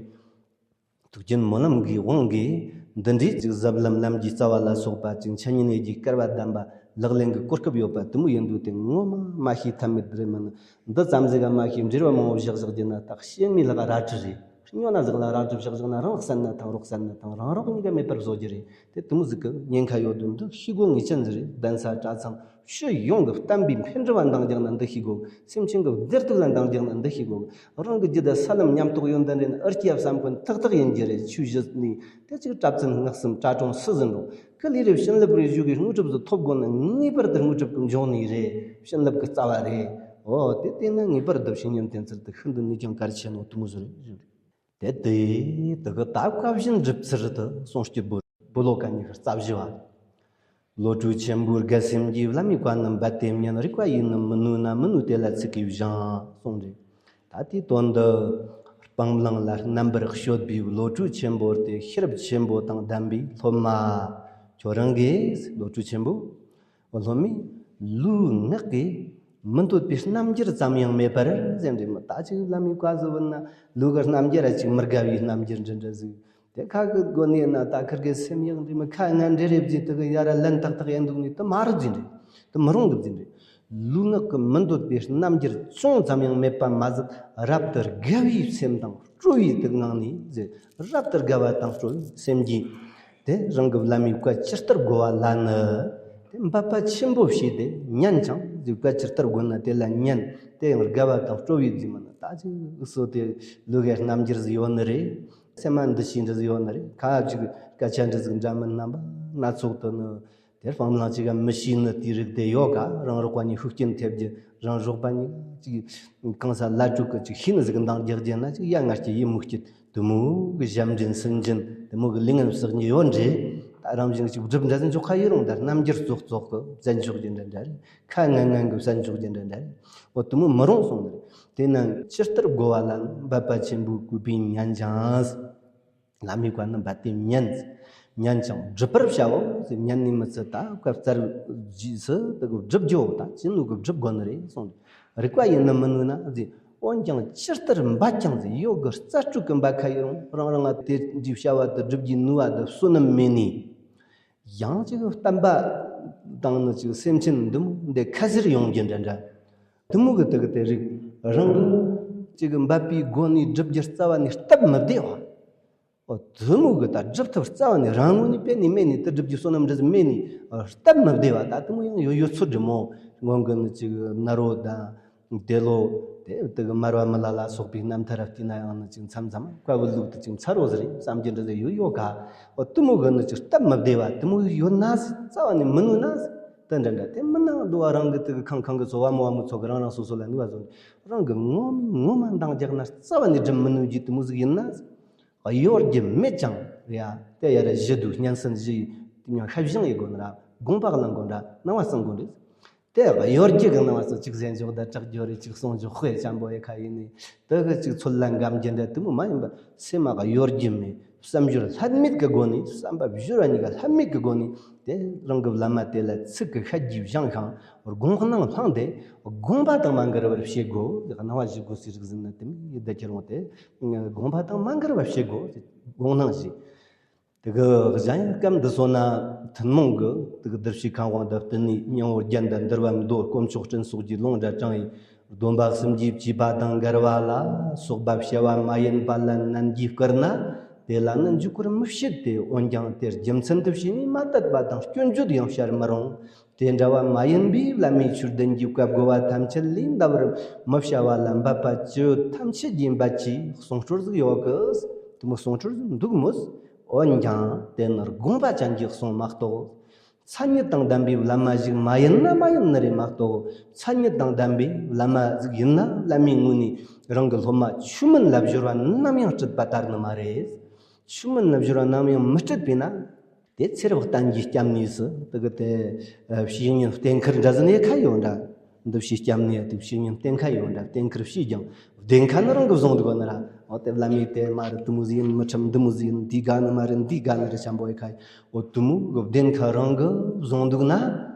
ཐུགས་རྒྱུད་སྨོན་ལམ་གྱི་དབང་གིས་འདི་འདྲའི་ཅིག་ཟབ་ལམ་ལམ་གྱི་རྩ་བ་ལ་སོགས་པ་ཅིག་འཆད་ཉན་ཡེད་རྒྱུའི་སྐལ་བ་ལྡན་པ་ལག་ལེན་གྱི་གོ་སྐབས་ཡོད་པ་དེ་མོ་ཡིན་དུས། དེ་ངོ་མ་མ་ཤེས་ཐབས་མེད་རེད་མིན། འདི་ཙམ་ཟིག་ག་མ་ཤེས་འབྲེལ་བ་མང་བོ་བཞག་བཞག་རྒྱུ་ན་ད་ཤེས་མེད་ལག་རལ་གྲི་རེད། སྨྱོ་ན་ཟིག་ལ་རལ་གྲི་བཞག་བཞག་ན་རང་བསད་ན་ཐང་། རོགས་བསད་ན་ཐང་། རང་རོགས་གཉིས་ཀ་མེད་པར་བཟོ་རྒྱུ་རེད། དེ་དེ་མོ་ཟིག་གི་ཉེན་ཁ་ཡོད་དུས་འདི་ཤེས་དགོ་ངེས་ཅན་ཟིག་རེད། གདན་ས་གྲྭ་ཚང་ཕྱི་ཡོངས་ཀྱི་བསྟན་པའི་འཕེལ་འགྲིབ་བ་འདང་རྒྱག་ན་འདི་ཤེས་དགོ། སེམས་ཅན་གྱི་བདེ་སྡུག་ལ་འདང་རྒྱག་ན་འདི་ཤེས་དགོ། རང་གི་རྒྱུད་ལ་ས་ལམ་ཉམས་རྟོགས་ཡོན་ཏན་རེད་ན་ཨར་སྐྱེ་བསམ་ཁོན་ཏག་ཏག་ཡིན་རྒྱུ་རེད། ཆོས་བཞི་ནི་དེ་ཅིག་གྲྭ་བཙུན་སྔགས་གསུམ་གྲྭ་གྲོང་སུ་ཟིན་རུང་། ཀི་ལི་རེ་བྱིན་རླབས་རེ་བཞུགས་གི་དངོས་གྲུབ་ཟིག་ཐོབ་དགོ་ན་ངེས་པར་དུ་དངོས་གྲུབ་ཀྱི་འབྱུང་གནས་རེད། བྱིན་རླབས་ཀྱི་རྩ་བ་རེད། འོ་དེ་བལྟས་ན་ངེས་པར་དུ་བཤེས་གཉེན་བསྟེན་ཚུལ་དེ་ཤིན་ཏུ་ནས་ཀྱང་གལ་ཆེ་ནོ་དེ་མོ་ཟིག་རེད། དེ་དེ་དེ་གི་ད་བཀའ་བཞིན་སྒྲུབ་ཚུལ་དུ་གསུང་སྐྱེས་བུ་བུ་ལོ་ཀ་ཉི་ཤུ་རྩ་བཞི་བ། བློ་གྲོས་ཆེན་པོའི་དགའ་སེམས་ཀྱིས་བླ་མའི་བཀའ་རྣམས་རྦད་དེ་ཉན། རིག་པ་ཡིས་ནི་མི་ནུས་ན། མི་ནུས་དེ་ལ་ཚིག་གིས་སྦྱང་གསུངས་རེད། ད་དེའི་དོན་འདི་སྤང་བླང་ལ་རྣམ་པར་དཔྱོད་པའི་བློ་གྲོས་ཆེན་པོ་སྟེ་ཤེས་རབ་ཆེན་པོ་དང་ལྡན་པའི་སློབ་མ། ཁྱོད་རང་གིས་བློ་གྲོས་ཆེན་པོ། སློབ་མས་ལུས་ངག་གི་མི་འདོད་པའི་རྣམ་འགྱུར་ཙམ་ཡང་མེད་པར་ཟེར་འདྲི་མོ། ད་ཅིག་བླ་མའི་བཀའ་ཟེར་བ་ན་ལུས་ཀྱི་རྣམ་འགྱུར་ར་ཅིག་མི་དགའ་བའི་རྣམ་འགྱུར་འདྲ་འདྲ་ཟིག་དེ་ཁ་གི་སྒོ་ནས་ན་ད་ཁིར་གི་སེམས་ཡག་འདྲི་མོ། ཁ་ངན་འདྲེ་རེ་བརྗེ་དེ་གི་ཡ་ར་ལན་ཏག་ཏག་ཡན་འདུག་ནི་དེ་མ་རུ་བརྗེ་འདྲི། དེ་མི་རུང་གི་བརྗེ་འདྲི། ལུས་ངག་གི་མི་འདོད་པའི་རྣམ་འགྱུར་ཅུང་ཙམ་ཡང་མེད་པ་མ་ཟད། རབ་ཏུ་དགའ་བའི་སེམས་དང་སྤྲོ་བའི་དེ་ངང་ནས་ཟེར། རབ་ཏུ་དགའ་བ་དང་སྤྲོ་བའི་སེམས་ཀྱིས། དེ་རང་གི་བླ་མའི་བཀའ་ཇི་ལྟར་བསྒོ་བ་ལ་ནི། དེ་འབད་པ་ཆེན་པོ་བྱས་ཏེ་ཉན་ཅིང་ཟེར། བཀའ་ཇི་ལྟར་བསྒོ་ན་དེ་ལ་ཉན། དེ་ཡང་དགའ་བ་དང་སྤྲོ་བའི་རྫི་མ་ན་ད་ཅིག་སོ་དེ་ལུས་ཀའི་རྣམ་འགྱུར་ཟིག་ཡོད་ནི་རེད། སེམས་མ་འདུ་ཤེས་འདྲ་ཟིག་ཡོད་ནི་རེད། ཁ་ཅིག་སྐད་ཆ་འདྲ་ཟིག་འདྲ་མིན་རྣམ་པ་སྣ་ཚོགས་དུ་ནི། དེར་སྤང་བླང་ཅིག་ག་མི་ཤེས་ནི་དེའི་རིགས་དེ་ཡོད་ག་རང་རོགས་པ་ནི་ཤུགས་རྐྱེན་ཐེབས་རྒྱུ་རང་རོགས་པ་ནི་ཅིག་གང་ས་ལ་དྲུག་གི་ཅིག་ཤེས་ནི་ཟིག་འདང་རྒྱག་རྒྱུ་ན་ཅིག་ཡ་ང་སྐྱེ་ཡི་མུ་སྐྱེ་དུ་མོ་གི་ཞབས་འདྲེན་སུན་འབྱིན་དུ་མོ་གི་ལུས་ངན་བསགས་ནི་ཡོད་འདྲེ། ད་རང་བཞིན་ཅིག་སྒྲུབ་འདྲ་ཟིན་འཇོག་ཁ་ཡི་རུང་དར་རྣམ་འགྱུར་ཙོག་ཙོག་གི་བཙན་འཇོག་རྒྱུ་འདྲ་འདྲ་རེད། ཁ་ངན་ངན་གི་བཙན་འཇོག་རྒྱུ་འདྲ་འདྲ་རེད། འོ་དུ་མོ་མི་རུང་སོང་ནི་རེད། དེ་ན་ཇི་ལྟར་བསྒོ་བ་ལ་འབད་པ་ཆེན་པོས་བསྐུལ་པས་ཉན་ཅིང་། བླ་མའི་བཀའ་ནི་འབད་དེ་ཉན། ཉན་ཅིང་སྒྲུབ་པར་བྱའོ་ཟེར། ཉན་ནི་མི་ཚད་ད་བཀའ་སྩལ་རྗེས་སུ་དེ་གི་སྒྲུབ་རྒྱུའོ། ད་ཅི་ནུས་གི་སྒྲུབ་དགོས་ནི་རེད་གསུངས། རིག་པ་ཡིས་ནི་མི་ནུས་ན་ཟེར། འོན་ཀྱང་ཇི་ལྟར་འབད་ཀྱང་ཟེར། ཡོད་གི་རྩལ་སྤྲུག་གི་འབད་ཁ་ཡི་རུང་རང་རང་ང་དེ་འདྲའི་བྱ་བ་དེ་སྒྲུབ་རྒྱུའི་ནུས་པ་དེ་བསོད་ནམས་མེད་ནི། ཡང་ཅིག་བསྟན་པ་དང་ནི་ཅིག་སེམས་ཅན་འདི་མོ་འདི་ཁ་ཟེར་ཡོང་རྒྱུ་འདྲ་འདྲ། དུ་མོ་གི་དེ་གི་དེ་རིགས་རང་གི་ཅིག་འབད་པའི་སྒོ་ནས་སྒྲུབ་རྒྱུ་རྩ་བ་ནས་སྟབས་མི་བདེ་བ། འོ་དུ་མོ་གི་ད་སྒྲུབ་ཐབས་རྩ་བ་ནས་རང་ངོས་ནས་དཔེ་ནས་མེད་ནས་དེ་སྒྲུབ་རྒྱུ་བསོད་ནམས་འདྲ་ཟིག་མེད་ནས་སྟབས་མི་བདེ་བ། ད་དུ་མོ་ཡང་ཡོད་ཡོད་ཚོད་འདྲི་མོ། སྔོན་གི་ནི་ཅིག་ནཱ་རོ་དང་། དེ་ལོ། དེ་དེ་གི་མར་པ་མི་ལ་ལ་སོགས་པའི་རྣམ་ཐར་བལྟས་ན་ཡང་ནི་ཅིག་མཚམས་མཚམས་བཀའ་བུ་ལུག་ཏུ་ཅིག་མཚར་རོ་ཟེར་བསམ་རྒྱུ་འདྲ་ཟེར་ཡོད་ཡོད་ག་འོ་དུ་མོ་གི་ནི་ཅིག་སྟབས་མི་བདེ་བ་དུ་མོ་ཡོད་ན་རྩ་བ་ནས་མི་ནུས་ན། དེ་འདྲ་འདྲ་དེ་མི་ནང་འདུ་བ་རང་གི་དེ་གི་ཁང་ཁང་གི་ཚོ་བ་མོ་བ་མོ་ཚོ་གི་རང་རང་སོ་སོ་ལ་ནུས་པ་བཟོ་ནས་རང་གི་ངོ་མ་ངོ་མ་འདང་རྒྱག་ན་རྩ་བ་ནས་སྒྲུབ་མི་ནུས་རྒྱུ་དུ་མོ་ཟིག་ཡིན་ན། གཡོ་སྒྱུ་མེད་ཅིང་རེད་ཡ། དེ་ཡ་ར་བཞི་འདུག་སྙན་སེང་བཞི་ཡི་དེ་ཉོན་ཤ་བཞེངས་ཡི་དགོས་ན་ར་དགོངས་པ་བླང་དགོས་འདྲ་སྣང་བ་བསམ་དགོས་འདྲ། དེ་གཡོ་སྒྱུ་གི་སྣང་བ་སོགས་གཅིག་ཟན་འཇོག་དང་དྲག་འཇོག་རེ་གཅིག་གསུང་འཇོག་དཔེ་ཅན་པོ་ཡི་ཁ་ཡིན་ནི་དེ་གི་གཅིག་ཚུལ་ལ་འགམ་རྒྱུ་འདྲ་དུ་མོ་མ་ཡིན་པར་སེམས་མ་གཡོ་སྒྱུ་མེད་བསམ་སྦྱོར་ལྷད་མེད་ཀྱི་སྒོ་ནས་བསམ་པ་བཞུར་བ་གཉིས་ཀ་ལྷད་མེད་ཀྱི་སྒོ་ནས་དེ་རང་གི་བླ་མ་དེ་ལ་ཚིག་གི་ཤད་ཀྱིས་བཞེངས་ཤིང་དགོངས་སྣང་བླངས་ཏེ་དགོངས་པ་དང་མ་འགལ་བར་བྱེད་དགོས། སྣང་བ་བཞི་དགོས་སའི་རིགས་ཟིན་ན་དེ་མི་ཡི་བདེ་ཁྱེར་འོང་སྟེ་དགོངས་པ་དང་མ་འགལ་བར་བྱེད་དགོས། དགོངས་སྣང་བཞི། དེ་གི་གཞན་སྐབས་འདི་སོ་ན་ཐུན་མོང་གི་དེ་གི་གདུལ་བྱའི་ཁམས་དབང་དུ་བསྟུན་ནས་སྙིང་པོ་རྒྱན་དང་འདུལ་བ་མདོ་དཀོན་མཆོག་སྤྲིན་ཚོགས་ཀྱི་ལུང་སྒྲ་དྲངས་ཡི་སྡོམ་པ་གསུམ་གྱིས་བཅས་པ་དང་འགལ་བ་ལ་སོགས་པ་བྱ་བ་མ་ཡིན་པ་ལ་ནན་གྱིས་བསྐུལ་ན་དེ་ལ་ནི་འཇུག་པར་མི་བྱེད་དེ། འོན་ཀྱང་དེར་རྒྱུ་མཚན་དུ་བྱས་ནས་མ་དད་པ་དང་སྐྱོན་བརྗོད་ཡང་བྱར་མི་རུང་། དེ་འདྲ་བ་མ་ཡིན་པའི་བླ་མའི་ཆོས་བདུན་གྱི་བཀའ་བསྒོ་བ་ཐམས་ཅད་ལས་འདའ་བར་མི་བྱ་བ་ལ་འབད་པ་ཅི་ཡོད་ཐམས་ཅད་ཀྱིས་འབད་ཅེས་གསུང་སྲོལ་ཟིག་ཡོད་གི། དེ་མོ་གསུང་སྲོལ་ཟིག་འདུག་མོད། འོན་ཀྱང་དེ་ནི་དགོངས་པ་ཅན་གྱི་གསུང་མ་གཏོགས། མཚན་ཉིད་དང་ལྡན་པའི་བླ་མ་ཞིག་མ་ཡིན་ན་མ་ཡིན་ནི་རེད་མ་གཏོགས། མཚན་ཉིད་དང་ལྡན་པའི་བླ་མ་ཟིག་ཡིན་ན་བླ་མའི་ངོས་ནས་རང་གི་སློབ་མ་ཆོས་མིན་ལ་སྦྱོར་བ་ནམ་ཡང་སྤྲད་པ་ལྟར་ནི་མ་རེད། ཆོས་མིན་ལ་སྦྱོར་བ་ནམ་ཡང་མི་སྤྲད་པས་ན། དེ་ཚེ་རབས་གཏན་གྱི་སྐྱབས་གནས་སུ་དེ་གི་དེ་བཤེས་གཉེན་བསྟེན་ཁར་འདྲ་ཟིན་ཡེ་ཁ་ཡོད་འདྲ། འདི་བཤེས་སྐྱབས་གནས་དེ་བཤེས་གཉེན་བསྟེན་ཁ་ཡོད་འདྲ། བསྟེན་ཁར་བཤེས་ཀྱང་བསྟེན་ཁ་ནི་རང་གི་བཟུང་འདུག་ན་ར། འོ་དེ་བླ་མས་དེ་མ་རེད་དུ་མོ་ཟིན་མི་ཁྲིམས་འདི་མོ་ཟིན་འདི་དགའ་ནི་མ་རེད་འདི་དགའ་ནི་རེད་ཆམ་པོ་ཡེ་ཁ་ཡོད། འོ་དུ་མོ་གི་བསྟེན་ཁ་རང་གི་བཟུང་འདུག་ན།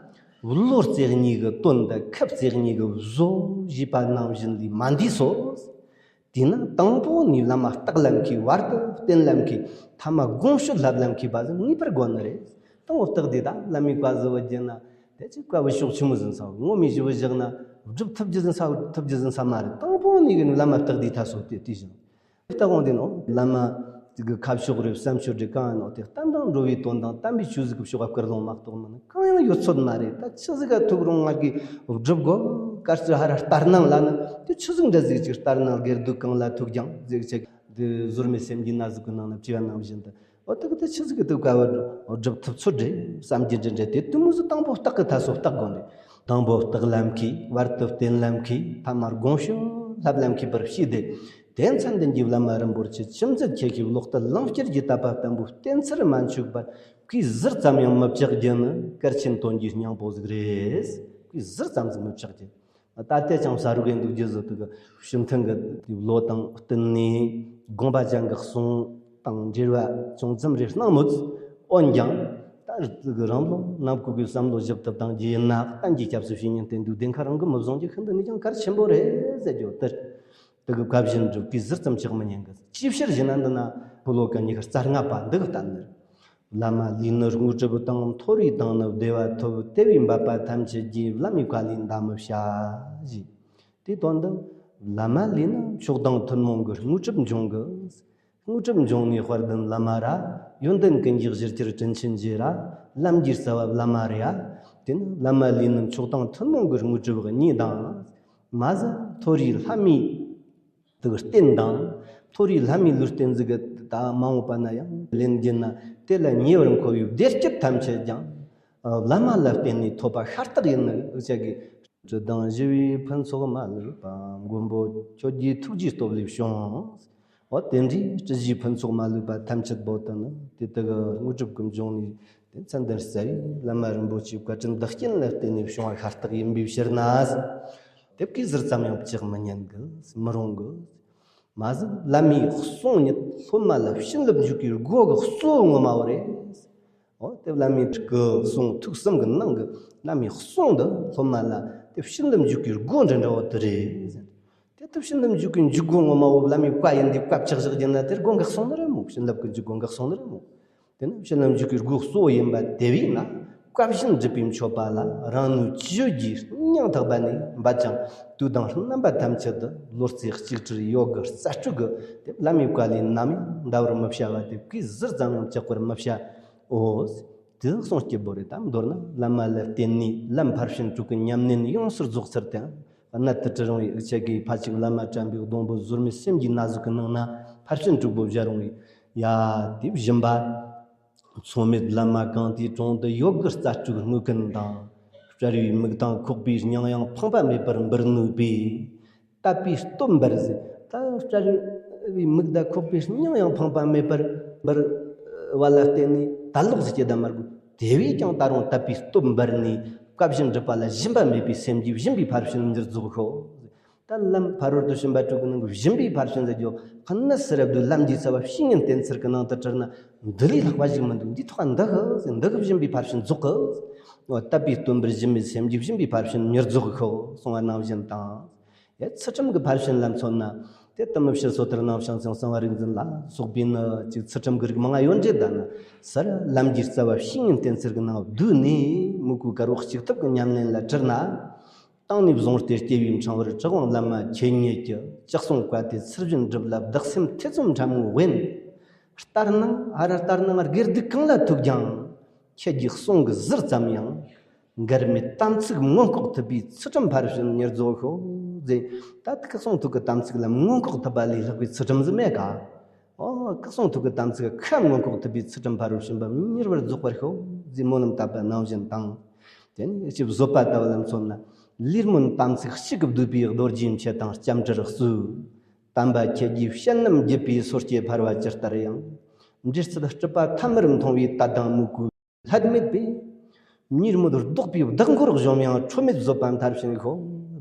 བློ་རྩེ་གཉིས་གི་དོན་དང་ཁབ་རྩེ་གཉིས་གི་བཟོ་བཞི་པ་ནང་བཞིན་ལས་མ་འདས་སོ། དེས་ན་དང་པོ་ནས་བླ་མ་བརྟག་ལམ་མཁས། བར་དུ་བསྟེན་ལམ་མཁས། ཐ་མ་དགོངས་སྤྱོད་བསླབ་ལམ་མཁས་པ་ཟིག་ངེས་པར་དགོས་ནི་རེད། དང་པོ་བརྟག་དེ་དང་བླ་མའི་བཀའ་ཟིག་བ་བརྒྱུད་ན་དེ་ཅིག་བཀའ་བུ་ཕྱོགས་ཆི་མོ་ཟིན་ས་ངོ་མའི་ཞི་བུ་བཞག་ན་སྒྲུབ་ཐུབ་རྒྱུ་ཟིན་ས་ཐུབ་རྒྱུ་ཟིན་ས་མ་རེད། དང་པོ་ནས་གི་ནི་བླ་མ་བརྟག་དེ་ཐ་སོ་དེ་དེ་བཞིན་བརྟག་འོང་དེ་ནོ་བླ་མ་གི་ཁ་ཕྱོགས་རེད་བསམ་ཕྱོགས་རེད་གང་ཡིན་ནོ་དེ་བསྟན་དང་འགྲོ་བའི་དོན་དང་བསྟན་པའི་ཆོས་ཟིག་གི་ཕྱོགས་བ་བསྐུར་ལོང་མ་གཏོགས་མིན་གང་ཡང་ཡོད་ཚོད་མ་རེད། ད་ཆི་ཟིག་ག་ཐུག་རུང་ང་གི་སྒྲུབ་དགོ་དཀར་ཆུ་ཧ་ར་ལྟར་སྣང་ལ་ནི་དེ་ཆི་ཟིག་འདྲ་ཟིག་ཅིག་ལྟར་སྣང་སྒེར་སྡུག་གང་ལ་ཐུག་ཀྱང་ཟིག་ཅིག་དེ་ཟུར་མེད་སེམས་ཀྱི་ན་ཟུག་གི་ནང་ན་བྲིས་པ་ནང་བཞིན་དུ་འོ་དེ་གི་དེ་ཆི་ཟིག་གི་དུ་བཀའ་བར་སྒྲུབ་ཐུབ་ཚོད་རེད་བསམ་རྒྱུ་འདྲ་འདྲ་དེ་དུ་མོ་ཟིག་དང་པོ་བརྟག་གི་ཐ་སོ་བརྟག་དགོ་ནི། དང་པོ་བརྟག་ལམ་མཁས། བར་དུ་བསྟེན་ལམ་མཁས། ཐ་མར་དགོངས་སྤྱོད་བསླབ་ལམ་མཁས་པར་བྱས་ཏེ། དེ་མཚན་ལྡན་གྱི་བླ་མ་རིན་པོ་ཆེ་ཆུ་མཛོད་ཁྱེད་ཀྱི་ལོག་ལྟ་ལིང་སྐྱུར་གྱི་དད་པ་བརྟན་པོའི་བསྟེན་ཚུལ་མ་འཆུག་པར་གུས་ཟུར་ཙམ་ཡང་མི་བཅག་རྒྱུ་ནི་གལ་ཆེན་དོན་གྱི་སྙིང་པོ་ཟིག་རེད། གུས་ཟུར་ཙམ་ཟིག་མི་བཅག་རྒྱུ། ད་ལྟ་ཅང་ས་རུ་གན་འདུག་རྒྱུ་ཟིག་དུ་གི་ཕྱི་མཐུན་གི་ལོ་དང་བསྟུན་ནས་དགོངས་པ་ཅན་གི་གསུང་དང་འབྲེལ་བ་ཅུང་ཙམ་རེ་གནང་མོད། འོན་ཀྱང་ད་རེས་དུ་གི་རང་བློ་ནམ་ཁུག་གི་བསམ་བློ་ཞིབ་ཐབས་དང་རྒྱུ་ཡིན་ན་གཏན་གྱི་སྐྱབས་སུ་བྱེད་ཉན་བསྟེན་དུས་བདེན་ཁ་རང་གི་མི་བཟུང་རྒྱུ་ཤིན་ཏུ་ནས་ཀྱང་གལ་ཆེན་པོ་རེད་ཟེར་རྒྱུ་དེར། དེ་གི་བཀའ་བཞིན་སྒྲུབ་གུས་ཟུར་ཙམ་བཅག་མི་ཉན་གི། ཅིའི་ཕྱིར་ཞེ་ན་འདི་ན་ཕོ་ལོ་ཀ་ཉི་ཤུ་རྩ་ལྔ་པ་འདི་གི་གཏམ་ནི། བླ་མ་ལས་ནི་དངོས་གྲུབ་དང་། མཐོ་རིས་དང་ནི་བདེ་བ་ཐོབ། དེ་བས་འབད་པ་ཐམས་ཅད་ཀྱིས། བླ་མའི་བཀའ་ལས་འདའ་མི་བྱ། ཞེས། དེའི་དོན་དུ་བླ་མ་ལས་ནི་མཆོག་དང་ཐུན་མོང་གི་དངོས་གྲུབ་འབྱུང་གི། དངོས་གྲུབ་འབྱུང་ནི་དཔལ་ལྡན་བླ་མ་ར། ཡོན་ཏན་ཀུན་གྱི་གཞིར་གྱུར་དྲིན་ཆེན་རྗེ་ར། ལམ་གྱི་རྩ་བ་བླ་མ་རེད་ཡ། དེ་ནི་བླ་མ་ལས་ནི་མཆོག་དང་ཐུན་མོང་གི་དངོས་གྲུབ་གཉིས་དང་། མ་ཟད་མཐོ་རིས་ལྷ་མིའི་དུ་རྟེན་དང་། མཐོ་རིས་ལྷ་མིའི་ལུས་རྟེན་ཟིག་གི་ད་མ་འོངས་པ་ན་ཡང་ལེན་རྒྱུ་ན་དེ་ལ་ཉེ་བར་མཁོ་བའི་བདེ་སྐྱིད་ཐམས་ཅད་ཀྱང་བླ་མ་ལ་བརྟེན་ནས་ཐོབ་པ་ཤ་སྟག་ཡིན་ནི་ཨུ་ཅག་གི། སྤྲུལ་དང་ཞི་བའི་ཕུན་ཚོགས་མ་ལུས་པ། མགོན་པོ་ཁྱོད་ཀྱི་ཐུགས་རྗེའི་སྟོབས་ལས་བྱུང་། འོ་དེ་འདྲའི་སྤྲུལ་གཞིའི་ཕུན་ཚོགས་མ་ལུས་པ་ཐམས་ཅད་པོ་དེ་ནི་དེ་དག་དངོས་གྲུབ་ཀུན་འབྱུང་ནས། དེ་མཚན་ལྡན་རྩ་བའི་བླ་མ་རིན་པོ་ཆེའི་བཀའ་དྲིན་བདག་རྐྱེན་ལ་བརྟེན་ནས་བྱུང་བ་ཤ་སྟག་ཡིན་པའི་ཕྱིར་ན། དེ་གིས་ཟུར་ཙམ་ཡང་བཅག་མི་ཉན་གི། མི་རུང་གི། མ་ཟད་བླ་མའི་གསུང་ཉིད་སློབ་མ་ལ་བྱིན་རླབས་འཇུག་པའི་སྒོ་གི་གཙོ་བོ་ངོ་མ་བོ་རེད། འོ་དེ་བླ་མའི་གི་གསུང་ཐུགས་གསུམ་གི་ནང་གི་བླ་མའི་གསུང་འདི་སློབ་མ་ལ་དེ་བྱིན་རླབས་འཇུག་པའི་སྒོ་འདྲ་འདྲ་བོ་དེ་རེད། དེ་ལྟར་བྱིན་རླབས་འཇུག་པའི་འཇུག་སྒོ་ངོ་མ་བོ་བླ་མའི་བཀའ་ཡིན་དུས་བཀའ་བཅག་བཞག་རྒྱུ་ན་དེར་སྒོ་འགག་སོང་ནི་རེད་མོ། བྱིན་རླབས་ཀྱི་འཇུག་སྒོ་འགག་སོང་ནི་རེད་མོ། དེ་ནི་བྱིན་རླབས་འཇུག་པའི་སྒོ་གཙོ་བོ་ཡིན་པ་དེ་བས་ན། བཀའ་བཞིན་སྒྲུབ་པའི་མཆོད་པ་ལ་རང་ནུས་ཅི་ཡོད་ཀྱིས་སྙིང་ཐག་པ་ནས་འབད་ཅིང་། དུས་དང་རྣམ་པ་ཐམས་ཅད་དུ་ལོ་ཙཱའི་གཅིག་དྲིལ་ཡོད་དགུ་རྩ་དྲུག་གི་དེ་བླ་མའི་བཀའ་ལས་ནམ་ཡང་འདའ་བར་མི་བྱ་བ་དེ་གིས་ཟུར་ཙམ་ཡང་བཅག་པར་མི་བྱའོ། དེ་གསུང་སྐྱེ་བོ་རེད། ད་མདོར་ན་བླ་མ་ལ་བརྟེན་ནས་ལམ་ཕར་ཕྱིན་དྲུག་གི་ཉམས་ལེན་ཡོངས་སུ་རྫོགས་ཚུལ་དང་། གནད་དུ་དྲིལ་རུང་བའི་ཨུ་ཅག་གིས་ཕ་གཅིག་བླ་མ་དྲན་པའི་སྡོང་པོ་ཟོལ་མེད་སེམས་ཀྱི་ན་ཟུག་གི་ནང་ན་ཕར་ཕྱིན་དྲུག་པོ་སྦྱར་རུང་བའི་ཡ། དེ་བཞིན་པ། མཚུངས་མེད་བླ་མ་གང་དེའི་དྲུང་དུ་ཡོད་དགུ་རྩ་དྲུག་དངོས་ཀུན་དང་། སྤྲ་རིའི་མིག་དང་ཁོག་པའི་སྙིང་ཡང་ཕངས་པ་མེད་པར་འབུར་ནུས་པའི། དད་པའི་སྟོབས་འབར་ཟེར། ད་སྤྲ་རིའི་མིག་དང་ཁོག་པའི་སྙིང་ཡང་ཕངས་པ་མེད་པར་འབུར་བ་ལ་བརྟེན་ནས་དད་ལོག་ཟེར་གྱི་ད་མར་གོ། དེ་བས་ཀྱང་ད་རུང་དད་པའི་སྟོབས་འབར་ནས་བཀའ་བཞིན་སྒྲུབ་པ་ལ་ཞུམ་པ་མེད་པའི་སེམས་ཀྱིས་བཞིན་པའི་ཕར་ཕྱིན་མྱུར་རྫོགས་ཤོག། ད་ལམ་ཕ་རོལ་ཏུ་ཕྱིན་པ་དྲུག་གི་ནང་གི་བཞིན་པའི་ཕར་ཕྱིན་ཟེར་རྒྱུ་གནས་སུ་རབ་ཏུ་ལམ་གྱི་རྩ་བ་བཤེས་གཉེན་བསྟེན་ཚུལ་གྱི་ནང་དུ་དྲིལ་ན་འདི་ལས་ལྷག་པ་ཞིག་མི་འདུག། འདི་ཐོག་འདི་གི་ཟེར། འདི་གི་བཞིན་པའི་ཕར་ཕྱིན་རྫོགས་གི། དད་པའི་སྟོན་པར་ཞུམ་པའི་སེམས་ཀྱིས་བཞིན་པའི་ཕར་ཕྱིན་མྱུར་རྫོགས་ཤོག་གསུང་བ་ནང་བཞིན་དང་། ཡ་ཚུལ་ཁྲིམས་ཀྱི་ཕར་ཕྱིན་ལ་མཚོན་ན། དེ་དུ་མི་ཕྱིར་སོ་ཐར་ནང་བྱང་སེམས་གསང་བ་རིག་འཛིན་ལ་སོགས་པའི་ནི་ཅིག་ཚུལ་ཁྲིམས་ཀྱི་རིགས་མང་ང་ཡོད་འདྲེ་ད་ནི་སར་ལམ་གྱི་རྩ་བ་བཤེས་གཉེན་བསྟེན་ཚུལ་གྱི་ནང་བསྡུས་ནས་མི་གོ་དཀར་པོ་གཅིག་ཐུབ་ཀྱི་ཉམས་ལེན་ལ་དྲིལ་ན། བཏང་ནས་བཟུང་སྟེ་སྐྱེ་བའི་འཕྲེང་བར་གྲགས་པའི་བླ་མ་ཁྱེད་ཉིད་ཀྱི་ལྕགས་གསུང་བཀའ་དེ་ཚུལ་བཞིན་སྒྲུབ་ལ་བདག་སེམས་ཐེ་ཚོམ་ཕྲ་མོའི་དབེན། ལྟར་སྣང་ཨ་ར་ལྟར་སྣང་དགེ་སྡིག་གང་ལ་ཐུག་ཀྱང་། ཁྱེད་ཀྱི་གསུང་གི་ཟུར་ཙམ་ཡང་། འགལ་མེད་དམ་ཚིག་མངོན་ལྐོག་ཐུབ་པའི་ཚུལ་ཁྲིམས་ཕར་ཕྱིན་མྱུར་རྫོགས་ཤོག་ཟེར། ད་ལྟ་གསུང་ཐུག་གི་དམ་ཚིག་ལ་མངོན་ལྐོག་ཐུབ་པ་ལས་ལྷག་པའི་ཚུལ་ཁྲིམས་ཟིག་མེད་ཀ། ཨོ་གསུང་ཐུག་གི་དམ་ཚིག་ཁ་མངོན་ལྐོག་ཐུབ་པའི་ཚུལ་ཁྲིམས་ཕ་རོལ་ཕྱིན་པ་མྱུར་བར་རྫོགས་པར་ཤོག་ཟེར་སྨོན་ལམ་བཏབ་པ་ནང་བཞིན་དང་། དེ་ནས་ཅིག་བཟོད་པ་ལྟ་བུ་ལ་མཚོན་ན། ལས་སྨོན་དམ་ཚིག་གཅིག་གིས་བསྡུས་པའི་རྡོ་རྗེའི་མཆེད་དང་སྐྱབས་འགྲོར་གསོལ། དམ་པ་ཁྱེད་ཀྱིས་བཤད་རྣམས་བརྒྱུད་པའི་སོ་སྐྱེ་ཕལ་བ་ཇི་ལྟར་ཡང་། འབྲེལ་ཚུལ་སྲིད་པ་ཐ་མར་མཐོང་བའི་དད་དང་མོས་གུས་བསླད་མེད་པས། ཉེས་དམོད་ལྡོག་པའི་བདག་འཁོར་གཞོམ་ཡང་འཕྲོ་མེད་བཟོད་པ་མཐར་ཕྱིན་ཤོག་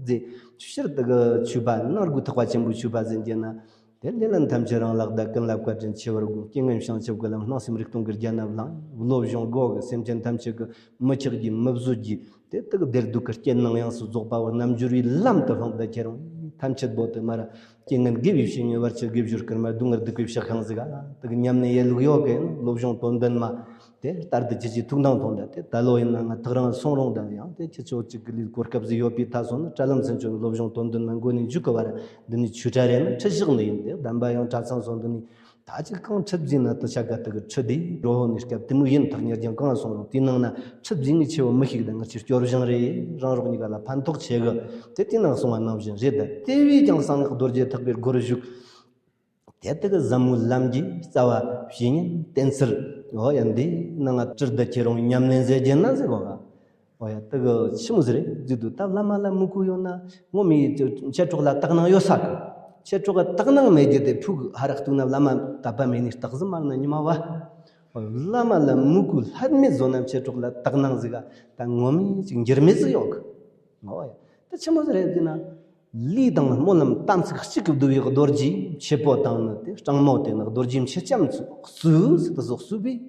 ཟེར། ཕྱིར་དུ་གི་མཆོད་པ་ནང་སྒོས་ཐེག་པ་ཆེན་པོའི་མཆོད་པ་ཟེར་གྱི་ན། དེ་ལས་ལམ་ཐམས་ཅད་རང་ལག་བདག་ཀུན་ལ་བཀའ་དྲིན་ཆེ་བར་དགོངས། རྐྱེན་ངན་བྱང་ཆུབ་ཀྱི་ལམ་སྣང་སེམས་རིག་སྟོང་གི་རྒྱ་ནབ་བླངས། བློ་སྦྱོང་སྒོ་གི་སེམས་ཅན་ཐམས་ཅད་ཀྱི་མི་ཆགས་རྒྱུ་མི་བཟོད་རྒྱུ། དེ་དག་བདེ་སྡུག་གི་རྐྱེན་སྣང་ཡོངས་སུ་རྫོགས་པ་བོ་རྣལ་འབྱོར་བའི་ལམ་དུ་ལྷུང་དུ་ཁྱེར་རུང་ཐམས་ཅད་པོ་དུ་མར་རྐྱེན་ངན་དགེ་བའི་བཤེས་གཉེན་བར་གྱི་དགེ་སྦྱོར་སྐར་མ་སྡུག་བསྔལ་སྡིག་པའི་བཤགས་ཤིང་ཟིག་ཨ། དེ་གི་ཉམས་ལེན་ཡེ་ལུགས་ཡོད་གི། སློབ་སྦྱོང་དོན་ལྡན་མ་དེ་ལྟར་དུ་ཁྱེད་ཀྱི་ཐུགས་འདང་ཐོངས་དང་། དེ་ད་ལོ་ཡིན་ན་ང་ཐག་རིང་སོང་རུང་དང་ཡང་དེ་ཁྱེད་ཆོ་གཅིག་གི་ལུས་གོ་སྐབས་ཟིག་ཡོད་པའི་ཐ་སོང་ན་དྲ་ལམ་ཚུན་ཆོད་སློབ་སྦྱོང་དོན་ལྡན་མ་འགོ་ནས་མཇུག་གི་བར་འདི་ནས་ཆོས་གྲྭ་རེ་ནི་ཁྲིད་བཞག་ནི་ཡིན། དེ་བདམས་པ་ཡང་གྲྭ་ཚང་སོང་འདི་ནས། ད་ཅིག་གང་ཁྲིད་བཟས་ན་དུ་ཆ་ག་དུ་གི་ཁྲིད་དེ་འགྲོ་ཧོ་ནི་སྐབས་དེ་མོ་ཡིན། ཐག་ཉེར་རྒྱང་གང་སོང་རུང་དེའི་ནང་ན་ཁྲིད་བཟས་ངས་ཆེ་བོ་མི་ཤིག་དང་ངར་ཆེ་སྐྱོར་བཞེངས་རེད། རང་རོགས་གཉིས་ཀ་ལ་ཕན་ཐོགས་ཆེ་གི། དེ་དེ་ནང་སོང་བ་ནང་བཞིན་རེད། ད་དེ་བས་ཀྱང་གསང་སྔགས་རྡོ་རྗེ་ཐེག་པའི་སྒོར་ཞུགས། དེ་དུ་གི་ཟབ་མོའི་ལམ་གྱི་རྩ་བ་བཤེས་གཉེན་བསྟེན་ཚུལ། འོ་ཡ་འདི་ནང་ང་དྲིལ་བསྡད་ཁྱེད་རང་ཉམས་ལེན་ཟེར་རྒྱུ་ན་ཟེར་གོ་ག། འོ་ཡ་དུ་གི་ཆི་མོ་ཟེར་རེད་ཟེར་དུས་ད་བླ་མ་ལ་མོས་གུས་ཡོད་ན་ངོ་མི་མཆེད་གྲོགས་ལ་དག་སྣང་ཡོད་ས་གི། ཁྱེད་ཅག་གི་དག་སྣང་མེད་རྒྱུ་དེ་ཕུག་ཧ་རག་གཏུག་ན་བླ་མ་དད་པ་མེད་ནི་རྟགས་ཟིན་མ་རེད་ན་ཉི་མ་བ། བླ་མ་ལ་མོས་གུས་ལྷད་མེད་བཟོ་ན་ཁྱེད་ཅག་ལ་དག་སྣང་ཟིག་ག་ད་ངོ་མས་ཅིག་འགྱུར་མེད་ཟིག་ཡོང་གི། ངོ་ཡ། ད་ཆི་མོ་ཟིག་རེད་ཟེར་ན། ལུས་དང་སྨོན་ལམ་དམ་ཚིག་གཅིག་གིས་བསྡུ་བའི་རྡོ་རྗེ་མཆེད་པོ་དང་ནི་དེ་སྤྲང་མོ་དེ་ནི་རྡོ་རྗེ་མཆེད་ལྕམ་ཚོ་གསོས་ཟིག་ད་གཟོགས་གསོས་པས།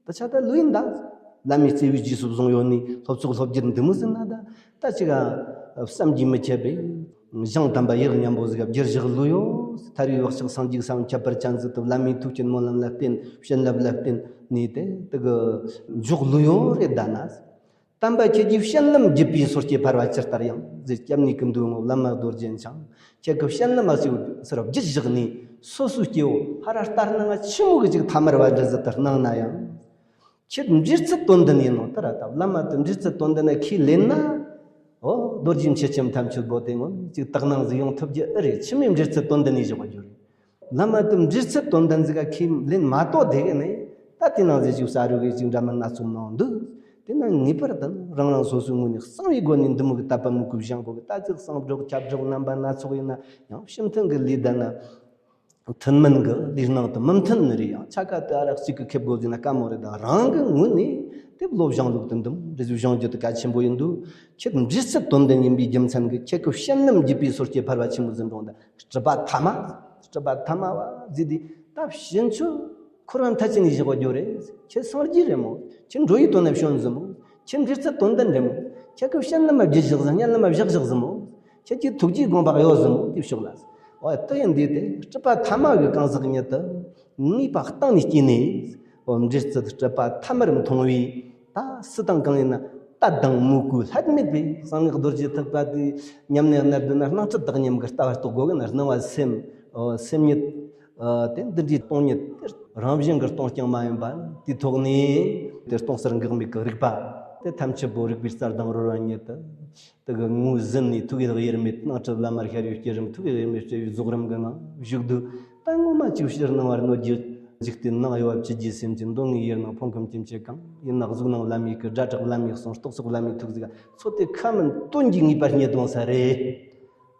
ད་ཆ་ད་ལོས་ཡིན་ད། བླ་མའི་བརྩེ་བའི་རྗེས་སུ་བཟུང་ཡོད་ནི་སློབ་ཚོགས་སློབ་རྒྱུར་འདི་མོ་ཟིན་ན་ད། ད་ཅིག་ག་བསམ་གྱིས་མི་ཁྱབ་པའི་ཞིང་དམ་པ་ཡིད་མཉམ་པོ་ཟིག་ག་བསྒྱུར་བཞག་ལོས་ཡོད། ཐར་བའི་བག་ཆགས་སངས་རྒྱས་སམ་ཁྱད་པར་ཅན་ཟིག་ཏུ་བླ་མའི་ཐུགས་ཀྱི་སྨོན་ལམ་ལ་བརྟེན་བྱིན་རླབས་ལ་བརྟེན་ནས་དེ་དེ་གི་འཇོག་ལོས་ཡོད་རེད་ད་ན། དམ་པ་ཁྱེད་ཀྱི་བྱིན་རླབས་བརྒྱུད་པའི་སོ་སྐྱེ་ཕལ་བ་ཇི་ལྟར་ཡང་ཟེར་སྐྱབས་གནས་ཀུན་འདུས་ངོ་བོ་བླ་མ་རྡོ་རྗེ་འཆང་ཁྱེད་ཀྱི་བྱིན་རླབས་མ་ཞིག་སར་བརྒྱུད་བཞག་ནས་སོ་སོའི་སྐྱེ་བོ་ཧ་ར་ལྟར་སྣང་ཆི་མོ་གི་ཅིག་ཐ་མར་བ་འདྲ་ཟིག་ཏུ་སྣང་ན་ཡང་། ཁྱེད་འབྲེལ་ཚད་དོན་ལྡན་ཡིན་ནོ་ད་ར་ད་བླ་མ་དེ་འབྲེལ་ཚད་དོན་ལྡན་ན་ཁས་ལེན་ན། ཨོ་རྡོ་རྗེ་མཆེད་ལྕམ་ཐམས་ཅད་པོ་དེ་ངོ་ནས་ཅིག་དག་སྣང་ཟིག་ཡོང་ཐུབ་རྒྱུ་ཨེ་རེད། ཆི་མོའི་འབྲེལ་ཚད་དོན་ལྡན་ཡིན་ཞོག་རྒྱུ་རེད། བླ་མ་དེ་འབྲེལ་ཚད་དོན་ལྡན་ཟིག་ག་ཁས་ལེན་མ་གཏོགས་དེ་གི་ནས་ད་དེ་ནང་ཟེར་ཞིག་ས་རུ་གི་ཅིག་འདྲ་མིན་སྣ་ཚོགས་མང་འདུག་དེ་ན་ངེས་པར་དུ་རང་རང་སོ་སོའི་ངོས་ནས་གསང་བའི་སྒོ་ནས་འདི་མོ་གི་དད་པ་མོས་གུས་བཞེངས་དགོས་གི་ད་ཅིག་གསང་སྒྲོག་ཁྱབ་སྒྲོག་རྣམ་པ་སྣ་ཚོགས་ཡིན་ན་ཡང་ཕྱི་མཐུན་གི་ལས་ད་ན། མཐུན་མིན་གི་ལུས་སྣང་དུ་མི་མཐུན་ནི་རེད། ཡང་ཆ་ག་དེ་ཨ་རག་གཅིག་གི་ཁེབས་དགོས་ཟིན་ན་དཀའ་མོ་རེད། ད་རང་གི་ངོས་ནས་དེ་བློ་སྦྱོང་ལུགས་དུ་འདུམ་འབྲས་བུ་སྦྱོང་རྒྱུ་དེ་གལ་ཆེན་པོ་ཡིན་འདུག་ཁྱེད་འབྲེལ་ཚད་དོན་ལྡན་ཡིན་པའི་རྒྱུ་མཚན་གྱིས་ཁྱེད་ཀྱི་བྱིན་རླབས་འཇུག་པའི་སོ་སྐྱེ་ཕལ་བ་ཆེན་པོ་ཟིན་འགྲོ་འདི་སྒྲུབ་པ་ཐ་མ། སྒྲུབ་པ་ཐ་མ་བ་ཟིག་དེ་ད་ཕྱིན་ཆོད་འཁོར་བ་མཐའ་ཅན་ནས་བཞག་རྒྱུ་རེད། ཁྱེད་སངས་རྒྱས་རེད་མོ། ཁྱེད་འགྲོ་ཡི་དོན་ན་བྱོན་ཟིན་མོ། ཁྱེད་འབྲེལ་ཚད་དོན་ལྡན་རེད་མོ། ཁྱེད་ཀྱི་བྱིན་རླབས་མ་བརྒྱུད་བཞག་ཟིན་བྱིན་རླབས་མ་བཞག་བཞག་ཟིན་མོ། ཁྱེད་ཀྱི་ཐུགས་རྗེའི་དགོངས་པ་གཡོ་ཟིན་མོ་དེ་ཕྱོགས་ལ། འོ་དེ་ཡིན་དུས་དེ་སྒྲུབ་པ་ཐ་མ་གི་གང་ཟག་ཉིད་དུ་ངེས་པ་གཏིང་ནས་སྐྱེས་ནས། འོ་འབྲེལ་ཚད་སྒྲུབ་པ་ཐ་མར་མཐོང་བས་ད་སུ་དང་གང་ཡིན་ན་དད་དང་མོས་གུས་ལྷད་མེད་པས་གསང་སྔགས་རྡོ་རྗེ་ཐེག་པ་དེ་ཉམས་ལེན་གནད་དུ་ན་སྣང་སྲིད་བདག་ཉིད་ཀྱི་ལྟ་བ་རྟོགས་དགོས་གི་ན། སྣང་བ་སེམས། འོ་སེམས་ཉིད། འོ་དེ་འདི་འདྲའི་སྟོང་ཉིད་དེ་རང་བཞིན་གྱི་སྟོང་རྐྱང་མ་ཡིན་པ་དེའི་ཐོག་ནས་དེ་སྟོང་གསལ་འགག་མེད་ཀྱི་རིག་པ་དེ་ཐམས་ཅད་པོ་རིག་པའི་རྩལ་དང་རོལ་བ་ཉིད་དུ། དེ་གི་ངོས་ཟིན་ནས་ཐུགས་ཀྱི་དབྱེར་མེད་སྣང་སྲིད་བླ་མར་ཤར་བའི་བསྐྱེད་རིམ་ཐུགས་ཀྱི་དབྱེར་མེད་སྤྱོད་པའི་རྫོགས་རིམ་གྱི་ངང་བཞུགས་དུས་ད་ངོ་མ་ཅིག་ཕྱིར་སྣང་བར་གནོད་རྒྱུ། འཇིག་རྟེན་ནང་གཡོ་བ་ཕྱི་རྒྱལ་སེམས་ཅན་སྡུག་བསྔལ་ཡུལ་ནང་ཕུང་ཁམས་སྐྱེ་མཆེད་གང་ཡིན་ན་གཟུགས་ནང་བླ་མའི་སྐུ་སྒྲ་གྲགས་བླ་མའི་གསུང་རྟོག་ཚོགས་བླ་མའི་ཐུགས་ཟིག་ཚོ་དེ་ཁ་མིན་དོན་གྱི་ངེས་པར་རྙེད་འོང་ས་རེད།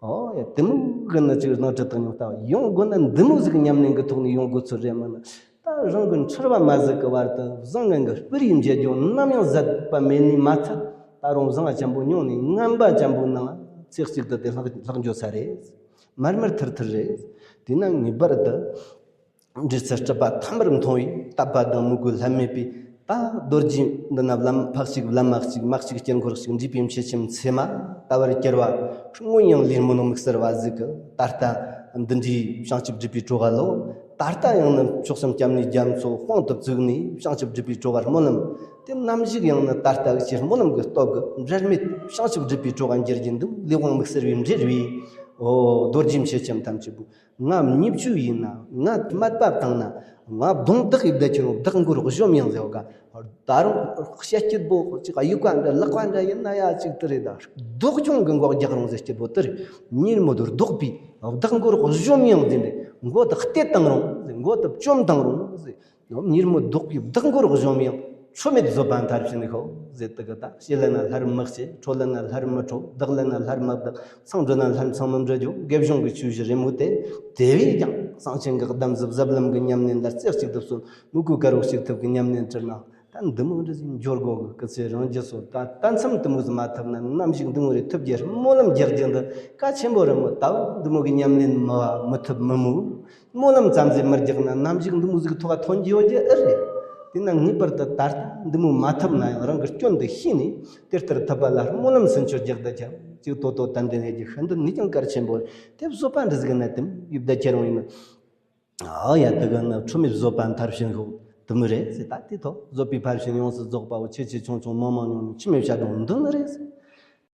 ཨོ་ཡ་དེ་མོ་གི་ནི་ཅིག་སྣང་སྲིད་དང་ཉུང་ལྟ་བ་ཡོང་དགོས་ན་འདི་མོ་ཟིག་ཉམས་ལེན་གྱི་ཐོག་ནས་ཡོང་དགོས་ཚུལ་རེད་མིན། ད་རང་གི་འཁྲུལ་བ་མ་ཟད་ཀྱི་བར་དུ་བཟང་ངན་གྱི་སྤུ་རིས་འབྱེད་རྒྱུ་ནམ་ཡང་ཟད་པ་མེད་ནི་མ་ཚད། ད་རུང་བཟང་བ་ཅན་པོ་མྱོང་ནས་ངན་པ་ཅན་པོ་ནང་ཚེ་གཅིག་ཏུ་དེ་ལྷག་ལྷག་འགྱོ་ས་རེད། མར་མར་ཐུར་ཐུར་རེད། དེས་ན་ངེས་པར་དུ་འབྲེལ་ཚད་སྒྲུབ་པ་ཐ་མར་མཐོང་བའི་དད་པ་དང་མོས་གུས་ལྷད་མེད་པས། ད་རྡོ་རྗེ་འདི་ན་བླ་མ་ཕ་གཅིག་བླ་མ་གཅིག་མ་གཅིག་དཀྱིལ་འཁོར་གཅིག་འདྲེས་པའི་མཆེད་ལྕམ་མཚེ་མ་ལྟ་བུར་གྱུར་པ། སྔོན་ཡང་ལས་སྨོན་དམིགས་བསལ་བ་ཟིག་གིས་ད་ལྟ་འདི་འདྲའི་བྱང་ཆུབ་སྒྲུབ་པའི་གྲོགས་ལོ། ད་ལྟ་ཡང་ནི་མཆོག་གསུམ་སྐྱབས་གནས་རྒྱ་མཚོ་དཔང་དུ་བཙུགས་ནས་བྱང་ཆུབ་སྒྲུབ་པའི་གྲོགས་སྨོན་ལམ། དེ་ནམ་ཞིག་ཡང་ནི་ད་ལྟ་ཕྱིར་སྨོན་ལམ་གྱི་སྟོབས་ཀྱིས་འབྲལ་མེད་བྱང་ཆུབ་སྒྲུབ་པའི་གྲོགས་འགྱུར་གྱིན་འདུག་ལས་དབང་དམིགས་བསལ་བའི་འབྲེལ་བའི། འོ་རྡོ་རྗེ་མཆེད་ལྕམ་ཐམས་ཅད་པོ། ང་མཉེས་བཅོས་ཡིན་ན་ང་སྨད་པ་བཏང་ན་ང་གདོང་བདག་གི་བདག་ཁྱེར་རུང་བདག་མགོར་གཞོམ་ཡང་ཟེར་བ་ཀ་ད་རུང་བཤད་སྐྱིད་པོ་ཅིག་གཡུག་པ་འདྲ་ལག་པ་འདྲ་ཡིན་ན་ཡ་ཅིག་དེ་རེད། ད་སྡུག་གྱོང་གི་མགོ་རྒྱག་རུང་ཟེར་སྐྱིད་པོ་དེ་རེད། ཉིན་མོ་དུ་སྡུག་པའི་བདག་མགོར་གཞོམ་ཡང་ཟེར་ནས་མགོ་དུ་གཏད་བཏང་རུང་ཟེར། མགོ་དུ་བཅོམ་བཏང་རུང་ཟེར། ཉིན་མོ་སྡུག་པའི་བདག་མགོར་གཞོམ་ཡང་ཁྲོ་མེད་བཟོད་པ་མཐར་ཕྱིན་ཤོག་ཟེར། དེ་གི་ད་ཕྱི་ལ་ན་སླར་མི་གཅེས། ཁྲོ་ལ་ན་སླར་མི་ཁྲོ། བདག་ལ་ན་སླར་མི་བདག་མཚང་འབྲུ་ན་སླར་མཚང་མི་འབྲུ་རྒྱུ་དགེ་སྦྱོང་གི་ཆོས་བཞི་རེ་མོ་དེ། དེ་བས་ཀྱང་གསང་ཆེན་གྱི་གདམས་ཟབ་ཟབ་ལམ་གྱི་ཉམས་ལེན་ལ་རྩེ་གཅིག་ཏུ་གསོལ། མོས་གུས་དཀར་པོ་ཞིག་ཐུབ་ཀྱི་ཉམས་ལེན་བསྒྲུབ་ན། ད་འདི་མོ་འདྲ་ཞིག་འབྱོར་དགོས་གི། སྐུ་ཚེ་རིང་རྒྱུ་སོ། ད་ད་མཚམས་འདི་མོ་ཟིག་མ་ཐུབ་ན་ནམ་ཞིག་འདི་མོ་རེ་ཐུབ་རྒྱུ་སྨོན་ལམ་རྒྱག་རྒྱུ་འདི་གལ་ཆེན་པོ་རེད་མོ། ད་འདི་མོ་གི་ཉམས་ལེན་མི་མི་ཐུབ་མི་མོ། སྨོན་ལམ་ཙམ་ཟིག་མི་རྒྱག་ན་ནམ་ཞིག་འདི་མོ་ཟིག་ཐོག་ཐོན་རྒྱུ་ཡོད་རྒྱུ་ཨེ་རེད། དེས་ན་ངེས་པར་དུ་ད་ལྟ་འདི་མོ་མ་ཐུབ་ན་ཡང་རང་གི་སྐྱོན་འདི་ཤེས་ནས་དེ་ལྟར་ཐུབ་པ་ལ་སྨོན་ལམ་ཟིན་སྤྱོད་རྒྱག་བསྡད་ཀྱང་ཅིག་ཏོ་ཏོ་ཏན་ཏན་ཡོད་རྒྱུ་ཤིན་ཏུ་ནས་ཀྱང་གལ་ཆེན་པོ་རེད། དེ་བཟོད་པ་འདྲ་ཟིག་ན་དེ་ཡིབ་བསྡད་ཁྱེར་རུང་ཡིན་ན། ཨ་ཡ་དེ་ག་ན་ཁྲོ་མེད་བཟོད་པ་མཐར་ཕྱིན་ཤོག་དེ་མོ་རེད་ཟེར། ད་དེ་ཐོག་བཟོད་པའི་ཕར་ཕྱིན་ཡོངས་སུ་རྫོགས་པའོ། ཆེ་ཆེ་ཆུང་ཆུང་མང་མང་ཉུང་ཉུང་འཆི་མེད་བྱ་སྒྲོ་འདོན་ནི་རེད་ཟེར།